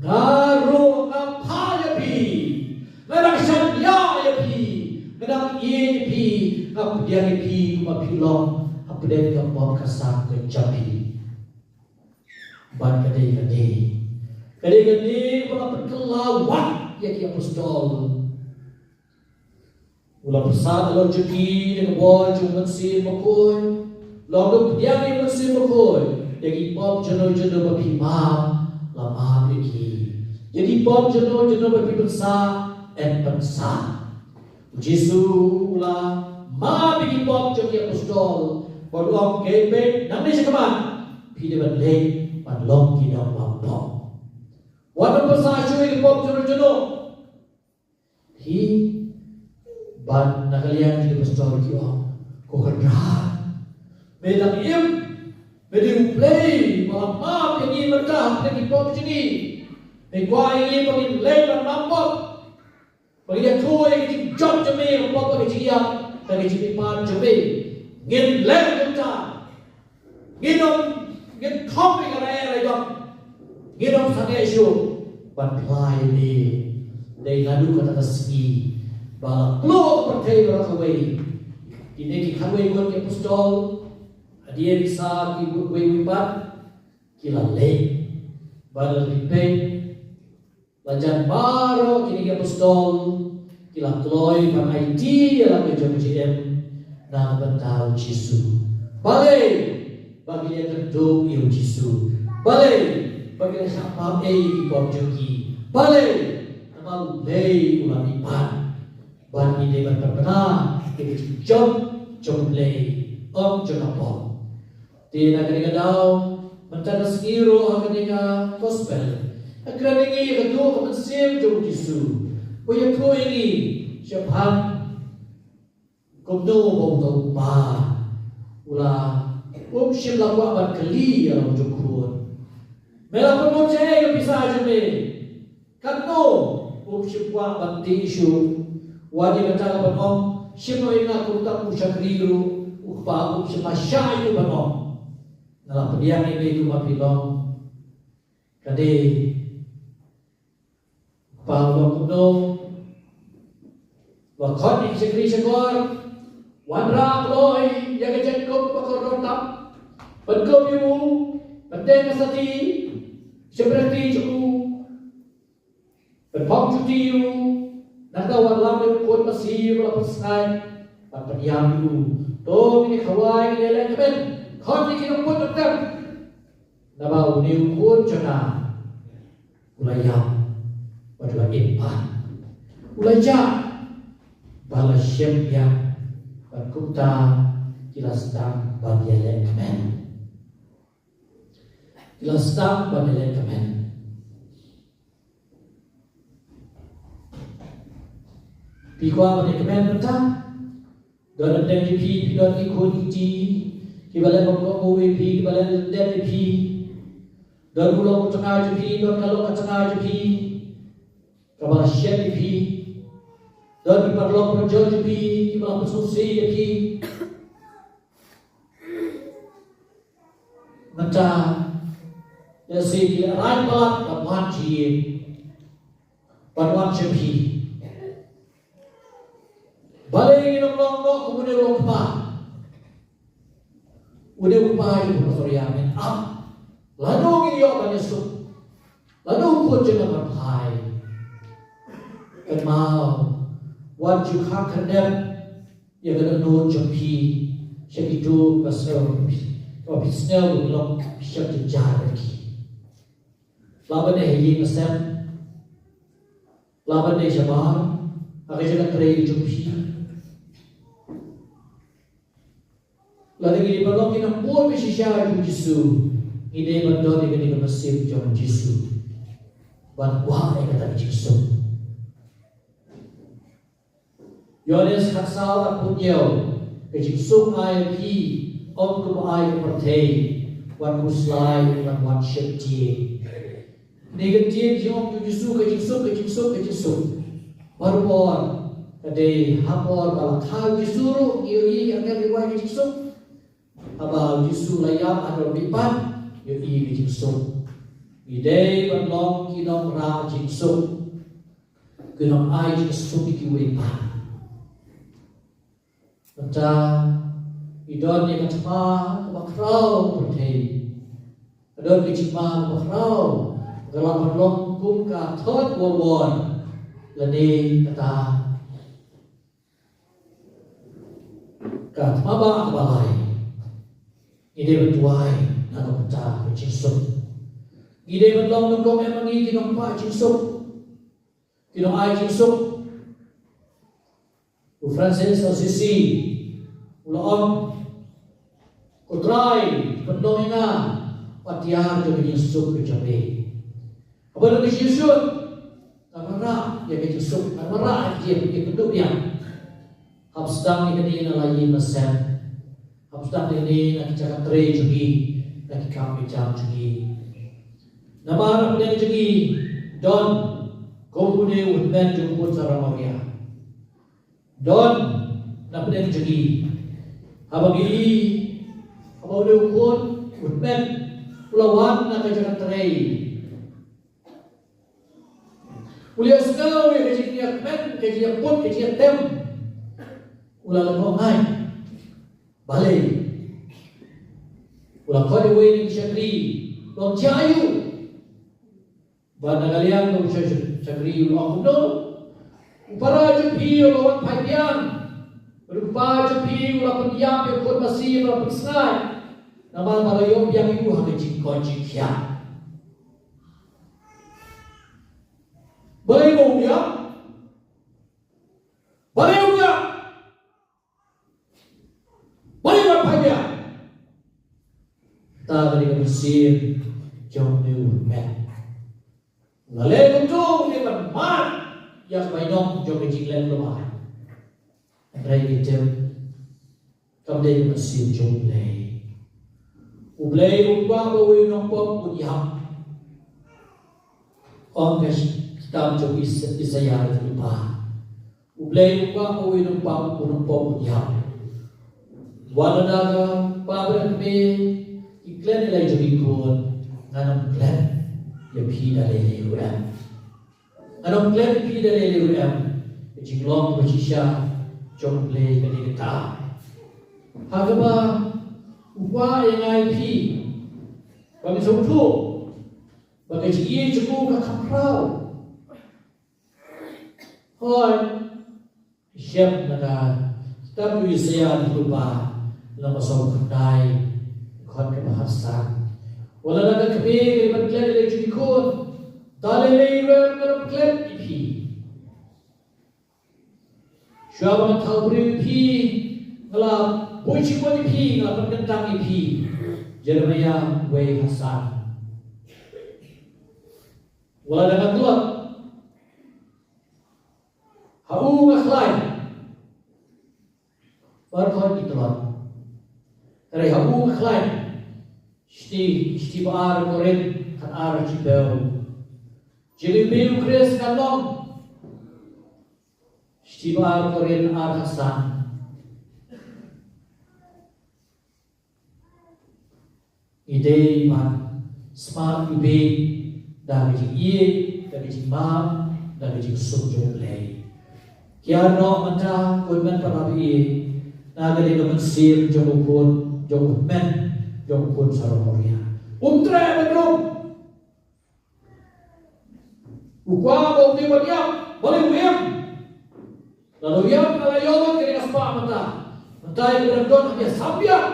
nga ruh nga phah ïa phi. Nga dang shaniah ïa phi, nga dang ïeit ïa phi, nga pdiang ïa phi kumba phi long hapdeng ka pop ka sam ka jong phi. Bad ka dei kane, ka dei kane ba la pynkylla wat ïa ki apostol. U la pyrsad halor jong ki da ka bor jong u Mynsiem Bakhuid. Long da u pdiang ïa u Mynsiem Bakhuid, ïa ki pop junom junom ba phi map, la map ïa ki. Ïa ki pop junom junom ba phi pynsah, yn pynsah. U Jisu u la map ïa ki pop jong ki apostol bad u ong, kei peit nangne shakhmat, phi dei ban leit ban long ki nongmap pop. Wat nym pynsah shuh ïa ki pop junom junom. Hi, bad na ka liang jong ki apostol ki ong, ko Kynrad, me dang im, me dei U Blei ba la map ïa ngi mynta hapdeng ki pop jong ngi. Me kwah ïa ngi ba ngin leit ban map pop, ba ngin ïathuh ïa ka jingjop jong me, ka pop bad ka jingïap, da ka jingmihpat jong me. Ngin leit mynta. Ngin ym, ngin khop ïa ka rei rei dom. Ngin ym sangeh shuh ban phla ïa me. Dei naduh kata ka sngi ba la pluh ka pyrthei baroh kawei, kine ki khatwei ngut ki apostol, hadien sa ki wei wei pat, ki la leit. Bad lada phi peit, la jan baroh kine ki apostol ki la kloi ban aiti ïa la ka jong ka jingim na ka bynta U Jisu. Balei? Ba ki la ïakynduh ïa U Jisu. Balei? Ba ki la shah map ei ïa ki pop jong ki. Balei? Namar U Blei u la mihpat. Bad ngi dei ban pynbna ïa ka jingjop jong U Blei, ym jong ka pop. Te na kane ka daw, mynta ka sngi ruh ha kane ka gospel, Ka kren ïa ngi ka duh ka mynsiem jong u Jisu. Ba ïathuh ïa ngi shaphang kumno ba uta u kpa u la um shym la kwah ban kylli ïa la u jong u khun. Me la pynmut shaei ïa ka pisa jong me? Katno um shym kwah ban tih shuh. Wat ïa kata ka ban ong, shim noh ïa nga kum tang u shakri ruh, u kpa um shym la shah ïa u ban ong. Nga la pdiang ïa me ïa u ma phi long. Ka dei kpa u long kumno? Ba khot ïa ki shakri shakor, wanrah kloi ïa ka jingkup ba kordor tam, pynkup ïa u, pynteng ka sati, shympriahti jong u, pynphong juti ïa u, nangta wanlam ïa u khun masi ba la pynsngaid, bad pynïap ïa u. To ngin ïa khawai, ngin ïa leh kmen, khot ïa ki nongput nongtem. Naba une u khun jong nga u la ïap bad u la im pat, u la jah bad la shem biang, bad kumta ki la sdang ban ïaleh kmen. Ki la sdang ban ïaleh kmen. Phi kwah ban ïakmen mynta? Don hapdeng jong phi, phi don ki khun ki kti kiba leh bymkohnguh ïa phi, kiba leh lyndet ïa phi. Don u long u tnga jong phi, don ka long ka tnga jong phi kaba la shet ïa phi. Don ki paralok parajor jong phi kiba la pynsngewsih ïa phi. Mynta, lehse ki la rai palat ban wan sha ïing, ban wan sha phi. Balei ngin ym long noh kum une u kpa? Une u kpa u ong, men ap. Lano ngin ïoh ban ïasuk? Lano u khun jong nga ban phai? Kynmaw, wat ju khang khyrdep ïa ka dohnud jong phi sha kito kiba sngew, kiba phi sngew ba ki long phi shem jynjar bad ki. La ban dei ha ïing ha sem, la ban dei shabar, ha ka jaka trei jong phi. Lada ngi dei ban long ki nongbud ba shisha jong u Jisu, ngi dei ban don ïa kane ka mynsiem jong u Jisu, ban kwah ïa kata ka jingsuk. Ïoannis khatsaw arphew hynñiew, ka jingsuk nga ai ïa phi, ym kumba ai ka pyrthei. Wat khuslai, wat, wat sheptieng. Kane ka ktien jong u Jisu, ka jingsuk, ka jingsuk, ka jingsuk. Barabor ka dei ha por ba la kha u Jisu ruh, ngi ïohi ki angel ki wai ka jingsuk. Haba u Jisu la ïap haduh mihpat, ïohi ka jingsuk. Ngi dei ban long ki nongrah jingsuk, ki nongai jingsuk ïa kiwei pat. Mynta ngi don ïa ka thma kaba khraw pyrthei. Ka don ka jingma kaba khraw, ka lah ban long kum ka Third World War lane kata ka thma ba kaba lai. Ngi dei ban duwai na ka bynta ka jingsuk. Ngi dei ban long nyngkong ïa ngi ki nongkwah jingsuk, ki nongai jingsuk. U Francis Assisi u la ong, Ko Trai, pynlong ïa nga patiar jong ka jingsuk ka jong me. Haba don ka jingsuk, ngan wanrah ïa ka jingsuk, ngan wanrah ïa ka jingkynduh biang. Hap sdang ïa kane na la ïing la sem. Hap sdang ïa kane na ki jaka trei jong ngi, na ki kam ki jam jong ngi. Namar hapdeng jong ngi don kum une u hynmen jong u khun Samaria. Don na pdeng jong ngi. Haba ngi, haba u dei u khun, u hynmen, u la wan na ka jaka trei, u la ïohsngew ïa ka jingïakmen, ka jingïaput, ka jingïatem, u la lyngngoh ngai. Balei? U la khot ïa uwei na ki shakri, u ong, jia aiu? Bad na ka liang ka u sha-, shakri u la ong kumno? U para jong phi u la wan phai biang, bad u kpa jong phi u la pynïap ïa u khun masi ba la pynsngaid. Namar ba la ïoh biang ïa u ha ka jingkoit jingkhiah. Balei ba u ïap? Balei u ïap? Balei u wan phai biang? Kata ka dei ka mynsiem jong une u hynmen. La leh kumto, u dei ban mad ïa ka bainong jong ka jingleh lypa. Hynrei ngi tip, kam dei ka mynsiem jong U Blei. U Blei um kwah ba uwei u nongpop un ïap. Ong ka kitab jong Is-, Isaïah, lypa. U Blei um kwah ba uwei u nongpop, u nongpop un ïap. Wat lada ka kpa bad ka kmie ki klet ïa la ki jong ki khun, ngan ym klet ïa phi da lei lei ruh em. Ngan ym klet ïa phi da lei lei ruh em. Ka jinglong kaba shisha jong U Blei ka dei kata, ha kaba u kwah ïa nga ïa phi ba ngin sngewthuh ba ka jingïeit jong u ka kham khraw. Hooid, shem na ka kitab u Isaïah, lypa, lynnong ba sawphew khyndai, dkhot kaba khatsan. Wat lada ka kmie ka dei ban klet ïa la ki jong ki khun, da lei lei ruh ngan ym klet ïa phi. Shuwa ba ngan thaw briew ïa phi, nga la buh shibun ïa phi, nga la pynkyntang ïa phi. Jeremaïah wei, khatsan. Wat lada nga tlot, ha u nga khlaiñ. Baroh ki tlot, hynrei ha u nga khlaiñ. Shithi, shithi ba ar Korinth khatar, shiphew. Jingim u Khrist ka long. Shithi ba ar Korinth ar, khatsan. Ngi dei ban smat ïa u bad da ka jingïeit, da ka jingmap, da ka jingsuk jong U Blei. Kiar noh mynta, ko hynmen para baieit, na ka liang ka mynsiem jong u khun, jong u hynmen, jong u khun sarong awria. Um treh ban rung. U kwah ba u dei ban ïap, balei u im? Lada u ïap, nga la ïoh lut kane ka spah mynta. Mynta ïa ka dang don ha ka sambiang.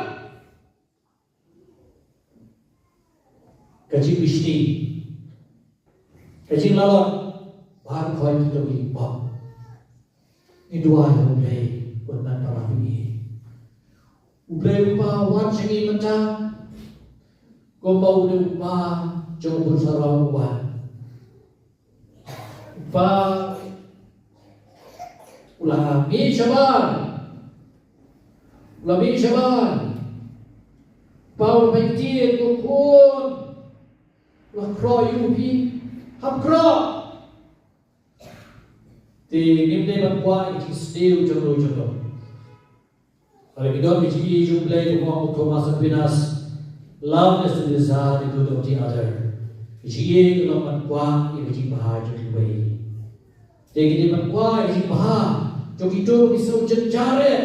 Ka jingbishni, ka jinglalot, baroh kito ki pop. Ngi duwai ïa U Blei, ko hynmen para baieit. U Blei u Kpa, wan sha ngi mynta, kumba u dei u kpa jong u khun sarong u wan. U Kpa u la mih shabar. U la mih shabar. U Kpa u la pyntied, ko khun. U la khroh ïa u, phi hap khroh. Te ngim dei ban kwah ïa ka jingsniew jong u jong u. Hynrei ki don ki jingïeit jong U Blei, kumba ong u Thomas Aquinas, love is to desire the good of the other. Ki jingïeit ki long ban kwah ïa ka jingbha jong kiwei. Te ngi dei ban kwah ïa ka jingbha jong kito ki sngewjynjar eh.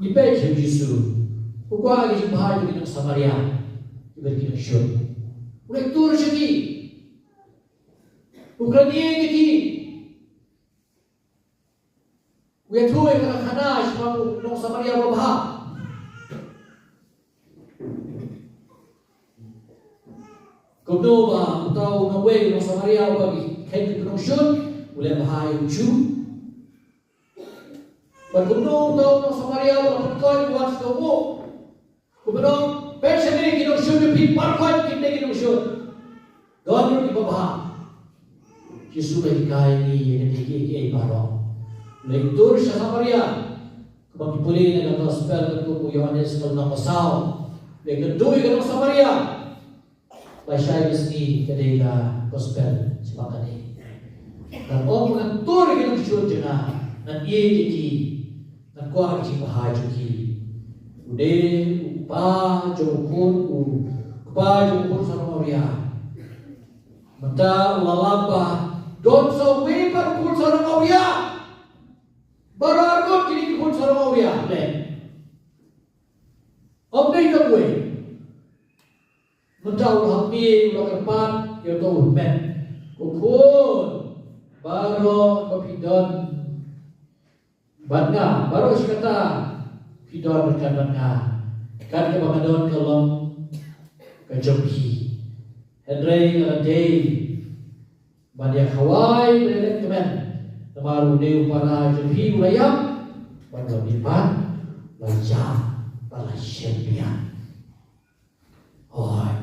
Ngi peit sha u Jisu, u kwah ïa ka jingbha jong ki nong Samaria, kiba dei ki nongshun. U leit tur sha ki. U kren ïa ki. U ïathuh ïa ka khana shaphang u nong Samaria uba bha. Kumno ba uta u nongwei u nong Samaria uba ki kheiñ ki nongshun, u leh bha ïa u Jisu. Bad kumno uta u nong Samaria u la pynkoit, u wan sha uta u. Kumno, peit sha kine ki nongshun jong phi, baroh kine ki nongshun. Don ruh kiba bha. Jisu u la hikai ïa kine kiei kiei baroh. U leit tur sha Samaria. Kumba ngi pule na ka gospel katkum u Ïohannes ka lynnong ba saw. U leit kynduh ïa ka nong Samaria. Ba shai ka sngi ka dei ka gospel shaphang kane. Ngan ong ba ngan tur ïa ki nongshun jong nga, ngan ïeit ïa ki, ngan kwah ka jingbha jong ki. U dei u kpa jong u khun, u kpa jong u khun sarong awria. Mynta u la lap ba don sa uwei pat u khun sarong awria. Baroh arngut kine ki khun sarong awria, leh. Ym dei tang uwei. Mynta u la hap mih, u la kyrpad ïa uto u hynmen. Ko khun, baroh ba phi don bad nga, baroh shi katta phi don ryngkat bad nga. Kat kaba nga don ka long ka jong phi. Hynrei nga la dei ban ïa khawai, ban ïa leh kmen. Namar une u para jong phi u la ïap, bad u la mihpat, la ïap, bad la shemphang. Hooid.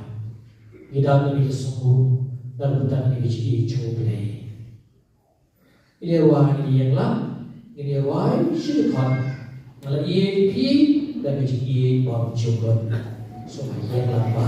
Ngi dang ngi sngewbha na ka bynta ngi ka jingïeit jong U Blei. Ngi ïa rwai, ngi ïa ïalam, ngi ïa rwai shi dkhot. Nga la ïeit ïa phi da ka jingïeit bymjukut. Sngewbha ïa ïalam bha.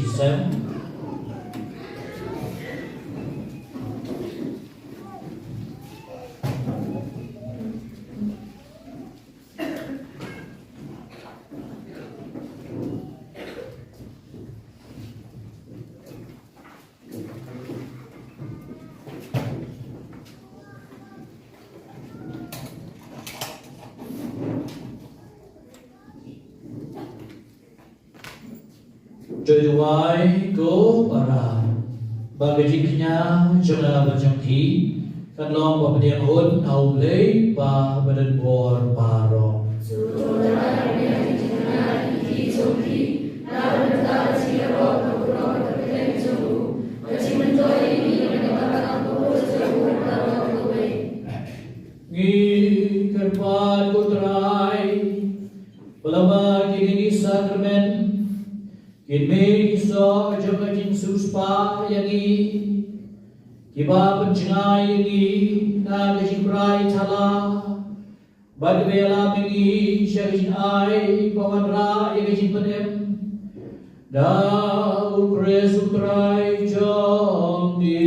Sem. To duwai ko para, ba ka jingkñia jong nga bad jong phi kan long ba pdiang hun ha U Blei ba badonbor baroh. Ngi kyrpad ko Trai, ba lyngba kine ki sakramen, kin mih ki soh jong ka jingsiewspah ïa ngi, kiba pynjngai ïa ngi na ka jingprai thala, bad kiba ïalam ïa ngi sha ka jingai ba wanrah ïa ka jingpynim, da U Khrist U Trai jong ngi.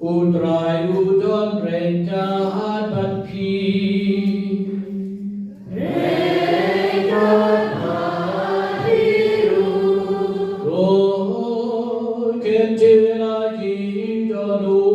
U Trai u don ryngkat bad phi. Ryngkat bad phi ruh. To kyntiew ïa ki dohnud.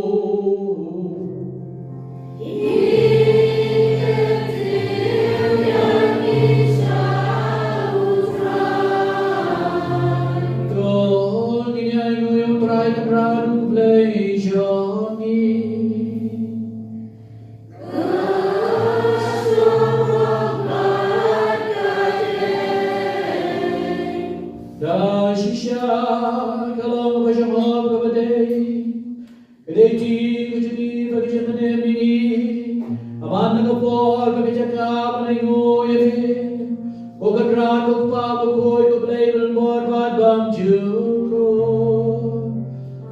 Da shisha ka long ka jong u kaba dei. Ka dei ka jingïeit bad ka jingpynim ïa ngi. Haba na ka por bad ka jaka ba ngi ainguh ïa phi, ko Kynrad, ko Kpa bakhuid, ko Blei badonbor bad bymjukut,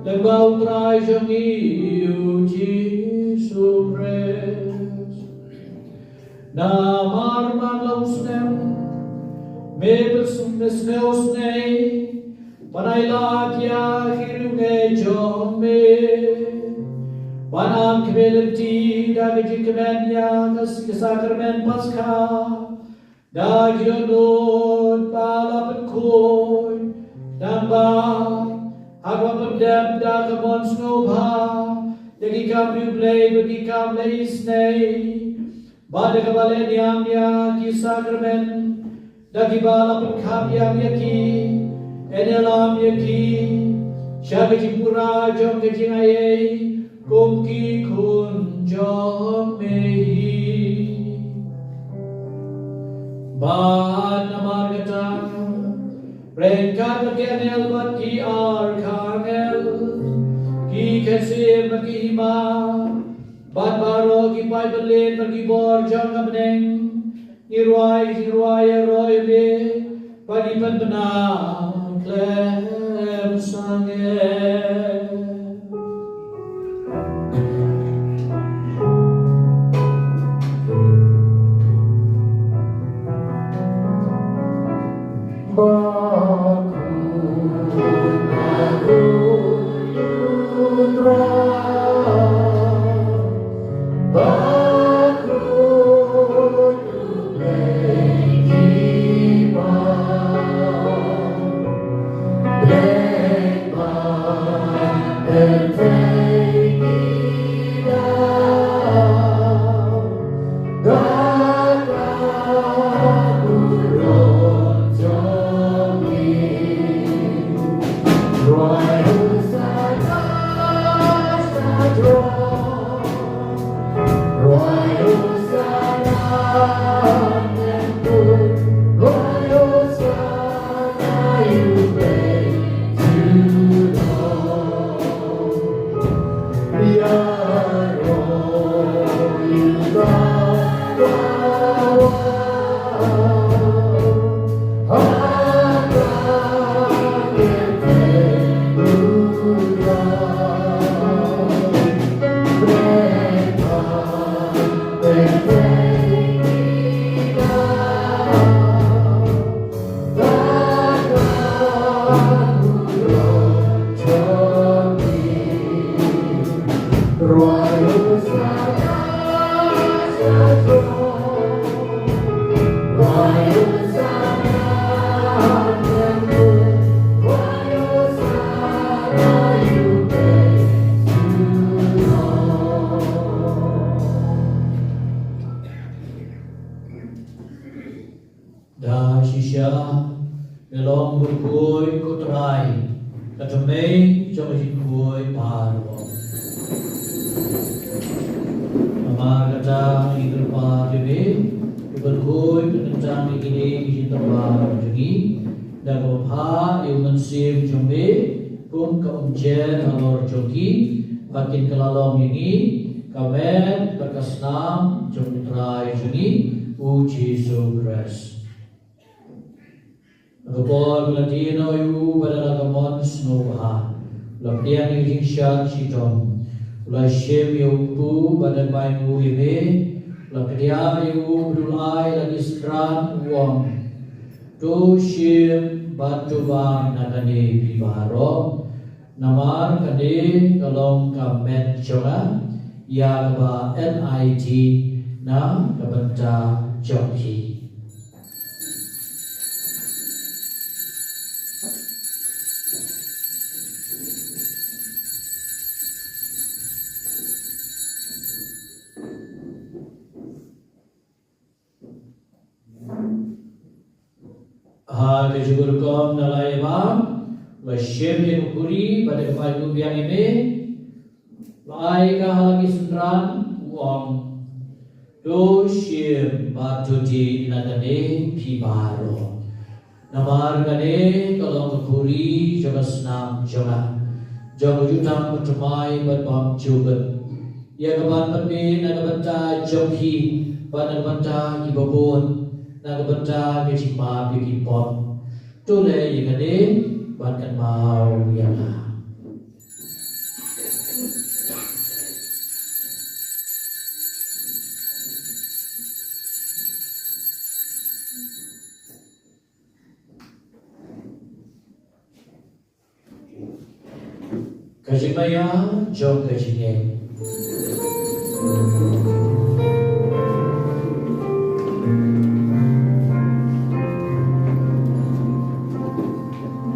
lyngba U Trai jong ngi U Jisu Khrist. Namar man la u snem, me pynsngew, me sngew sngew, ban ai lad ïa ki riewngeit jong me, ban ap khmih lynti da ka jingkmen ïa ka s-, ka sakramen Paskha, da ki dohnud ba la pynkhuid, nangba ha kaba pyndep da ka mon sngewbha ïa ki kam riewblei bad ki kam leh isynei. Bad da kaba leh niam ïa ki sakramen, da kiba la pynkhap ïam ïa ki, yn ïalam ïa ki sha ka jingpura jong ka jingaiei kum ki khun jong me hi. Bad namar kata, ryngkat bad ki angel bad ki archangel, ki khynsieh bad ki hima, bad baroh ki paidbah leit bad ki bor jong ka bneng, ngi rwai, ngi rwai ïaroh ïa me, bad ngi pynbna khlem sangeh. Da shisha, ngi long bakhuid ko Trai, ka tmei jong ka jingkhuid baroh. Namar kata ngi kyrpad ïa me, to pynkhuid pynkyntang ïa kine ki jingtyrwa jong ngi, da kaba bha ïa u Mynsiem jong me, kum ka umjer halor jong ki, ba kin kylla long ïa ngi ka met bad ka snam jong u Trai jong ngi, u Jisu Khrist. Ha ka por ba la die noh ïa u bad ha la ka mon sngewbha, u la pdiang ïa ka jingshad shitom, u la shim ïa u kpu bad da kaba ainguh ïa me, u la kdiah ïa u bad u la ai ha la ki synran, u ong: To shim bad to bam na kane phi baroh, namar kane ka long ka met jong nga ïa kaba NIT na ka bynta jong phi. Ha ka jingkyrkhu na la ïa bam, la shim ïa ka kuri bad da kaba ainguh biang ïa me, la ai ka ha la ki synran, u ong: To shim bad to dih na kane phi baroh, namar kane ka long ka kuri jong ka snam jong nga, jong ka jutang bathymmai bad bymjukut, ïa kaban pynmih na ka bynta jong phi bad na ka bynta kiba bun, na ka bynta ka jingmap ïa ki pop. To leh ïa kane ban kynmaw ïa nga. Ka jingmaïa jong ka jingngeit.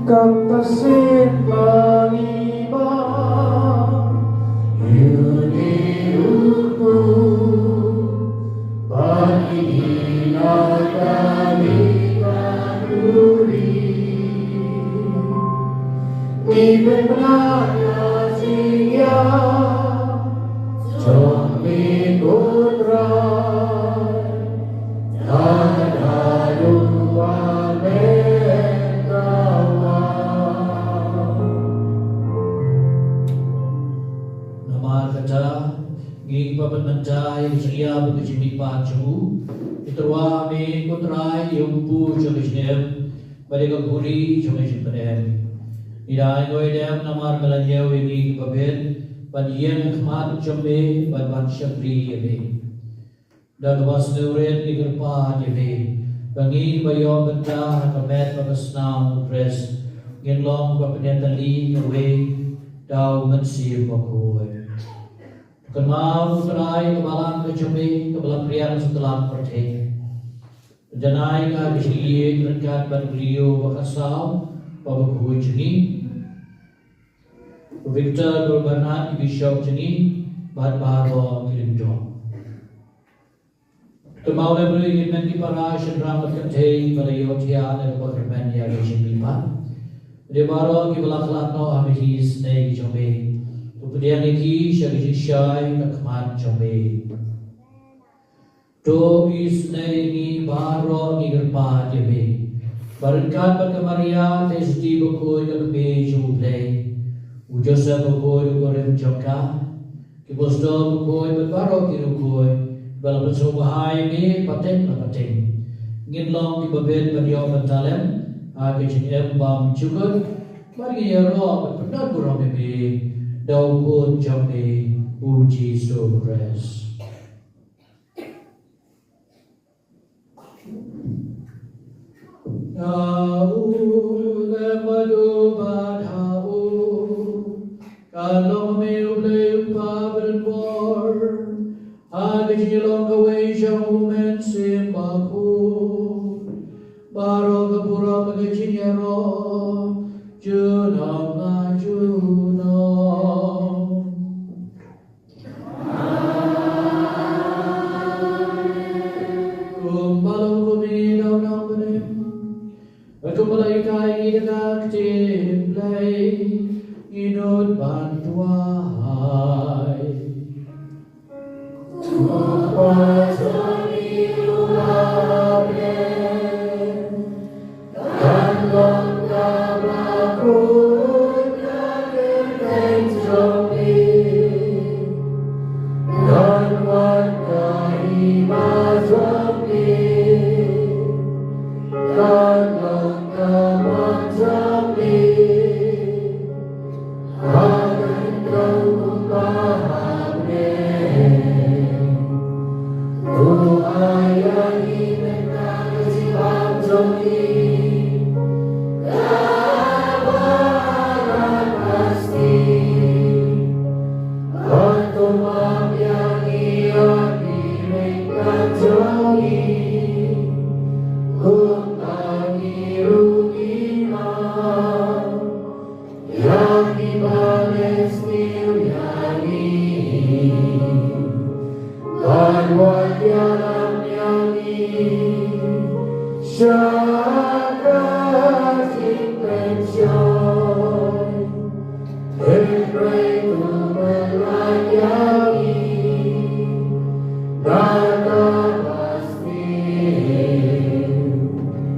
Kata sien ba ngi ba ïa u dei u kpu ba ngi na kane ka duri. Ngi pynbna ïa ka jingïa jong me ko Trai. Namar kata, ngi pynmynta ïa ka jingïa bad ka jingmihpat jong u. Ngi tyrwa ha me ko Trai, ïa u kpu jong ka jingim bad ïa ka kuri jong ka jingpynim. Ngi da ainguh ïa dem namar me la ñiew ïa ngi kiba bit ban ïeng ha khmat jong me bad ban shakri ïa me. Da kaba sngewrit ngi kyrpad ïa me ba ngi ba ïoh bynta ha ka met bad ka snam u Khrist ngin long ba pynïatylli ïa u da u Mynsiem Bakhuid. Kynmaw ko Trai ka balang ka jong me kaba la phriang satlak pyrthei. Janai ka ka jingïeit ryngkat bad u Leo ba khatsaw, ba bakhuid jong ngi, u Victor, u Bernard, ki bishop jong ngi bad baroh ki lyngdoh. Kynmaw lem ruh ïa ki hynmen ki para shynrang bad kynthei ba la ïohthiah na kaba kyrmen ïa ka jingmihpat. Ïa baroh kiba la khlad noh ha ka jingïasnei jong me, to pdiang ïa ki sha ka jingshai ka khmat jong me. To isynei ïa ngi baroh, ngi kyrpad ïa me ba ryngkat bad ka Maria Theisotti bakhuid ka kmie jong u Blei, u Joseph bakhuid u kurim jong ka, ki apostol bakhuid bad baroh ki riewkhuid ba la pynsngewbha ïa me pateng la pateng, ngin long kiba bit ban ïoh bynta lem ha ka jingim bymjukut. Bad ngi ïaroh bad pyndonburom ïa me da u Khun jong me, u Jisu Khrist. Nga u lem bad u bad ha u, ka long me u Blei u Kpa badonbor, ha ka jingïalong kawei jong u Mynsiem Bakhuid, baroh ka burom bad ka jingïaroh junom la junom. Kumba long, kumne, da u nongpynim da ka ktien Blei, ngin nud ban duwai.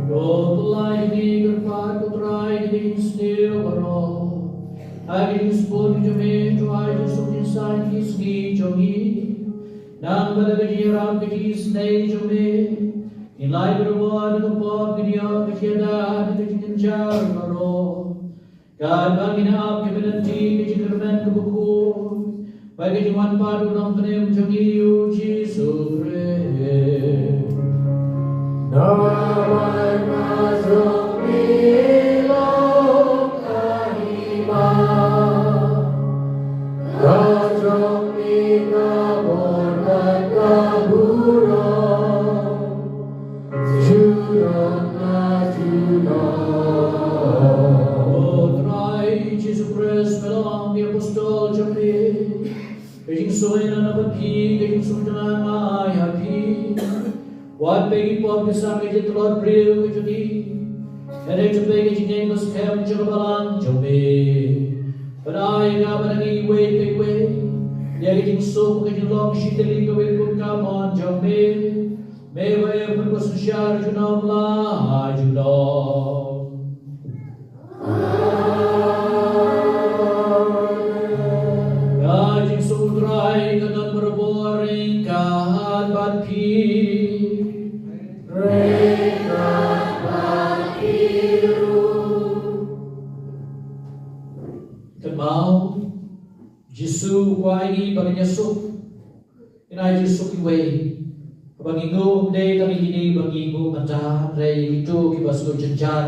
Ko Blei, ngi kyrpad, ko Trai, ïa ka jingsniew baroh. Ha ka jingsbun jong me, to ai jingsuk jingsaiñ ki sngi jong ngi. Nangta da ka jingïarap ka jingisynei jong me, ngin lait barabor na ka pop, ka diop, ka jingïada, ka jingjynjar baroh. Katba ngin ap ïa ka lynti ka jingkyrmen kaba khuid bad ka jingwan pat u Nongpynim jong ngi, u Jisu Khrist. Namar ka jong me long ka hima, ka jong me ka bor bad ka burom. Junom la junom. O Trai Jisu Khrist, me la ong ïa ki apostol jong me, ka jingsuk nga ai na bad phi, ka jingsuk jong nga nga ai ha phi. Wat peit ki pop ki san ka jingtlot briew ka jong ngi, hynrei to peit ka jingngeit ba skhem jong ka balang jong me. Bad ai ïa nga bad ngi iwei pa iwei ïa ka jingsuk, ka jinglong shitylli kawei kum ka mon jong me. Me ba im bad ba synshar junom la junom. Ka jingsuk U Trai ka don barabor ryngkat bad phi. Ryngkat bad phi ruh. Kynmaw, Jisu u kwah ïa ngi ba ngin ïasuk. Ngin ai jingsuk iwei. Haba ngi nguh, ym dei tang ïa kine ba ngi nguh mynta, hynrei ïa kito kiba sngewjynjar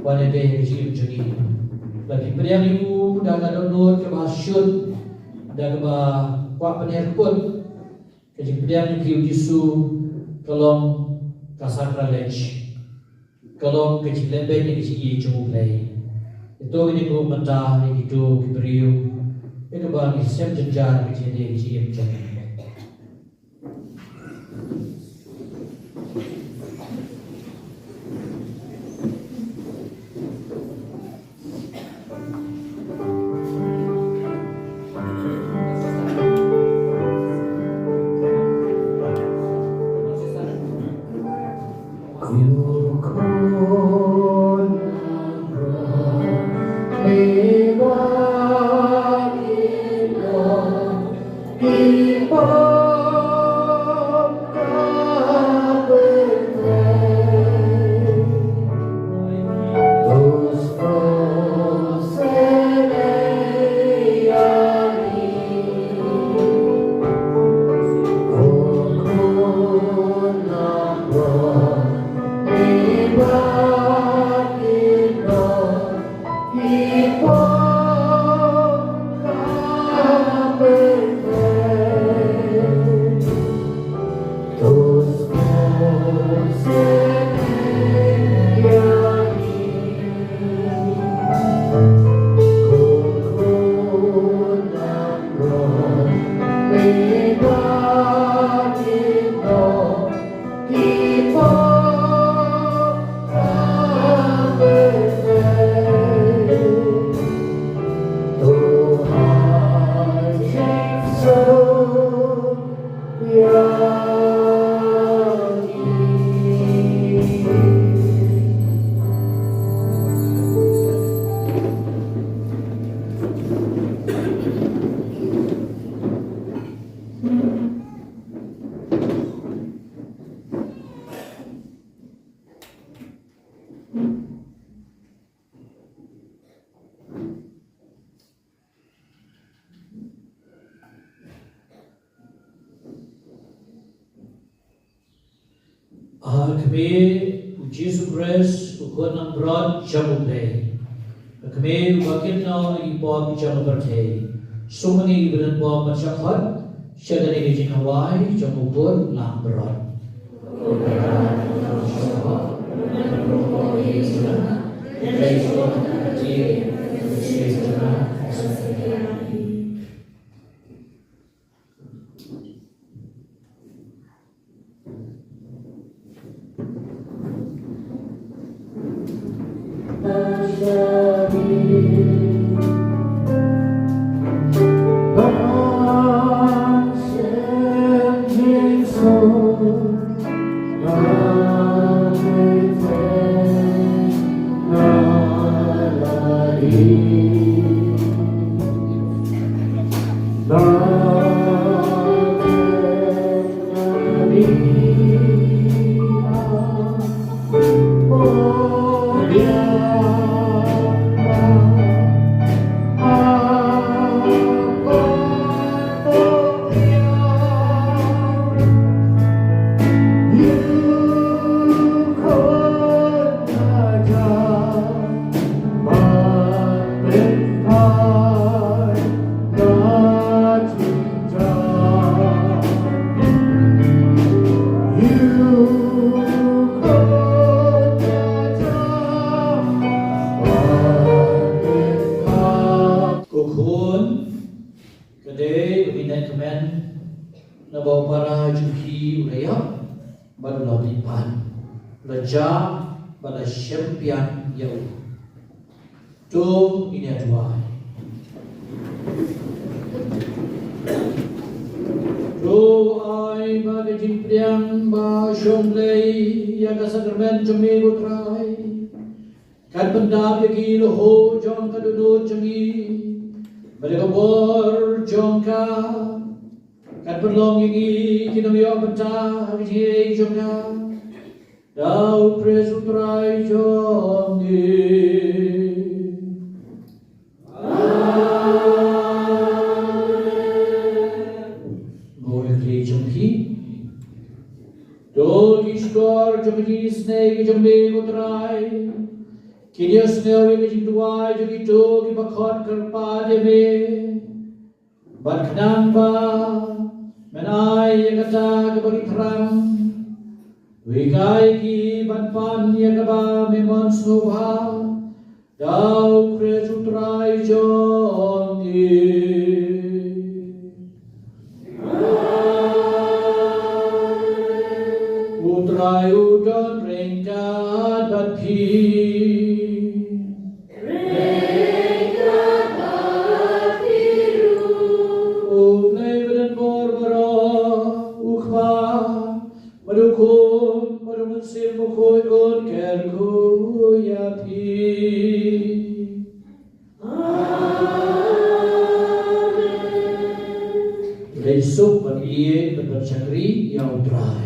ban ïadei ha ka jingim jong ngi. Lada phi pdiang ïa u da ka dohnud kaba shut, da kaba kwah pynhiar kut, ka jingpdiang ïa u Jisu ka long ka sacrilege. Ka long ka jinglehbeiñ ïa ka jingïeit jong U Blei. Ïa to ngin ïa nguh mynta ïa kito ki briew, ïa kaba ngi sngewjynjar ka jingïadei ka jingim jong ngi. Ha khmih u Jisu Khrist, u Khun langbrot jong U Blei. Ha khmih uba kit noh ïa ki pop jong ka pyrthei. Sngewbha ïa ki ba don pop ban shah khot sha kane ka jingkhawai jong u Khun langbrot. U Khun, ka dei ba ngi nang kmen, naba u para jong phi u la ïap bad u la mihpat, u la jah bad la shemphang ïa u. To ngin ïa duwai. To ai ba ka jingpdiang ba shong Blei ïa ka sakramen jong me ko Trai. Kan pyndap ïa ki lehoo jong ka dohnud jong ngi. Bad da ka bor jong ka kan pynlong ïa ngi ki nongïoh bynta ha ka jingaiei jong ka. Da U Khrist U Trai jong ngi. Amen. Ko ïa ki jong phi. To ki shkor jong ka jingisynei ka jong me ko Trai. Kin ïohsngew ïa ka jingduwai jong kito kiba khot kyrpad ïa me. Bad khnang ba men ai ïa kata kaba ki thrang, hikai ki ban pan ïa kaba me mon sngewbha. Da U Khrist U Trai jong ngi. U Trai u don ryngkat bad phi. U Blei ba don bor baroh, u Kpa, bad u Khun, bad u Mynsiem Bakhuid un kyrkhu ïa phi. Amen. Leit suk ban ïeit bad ban shakri ïa U Trai.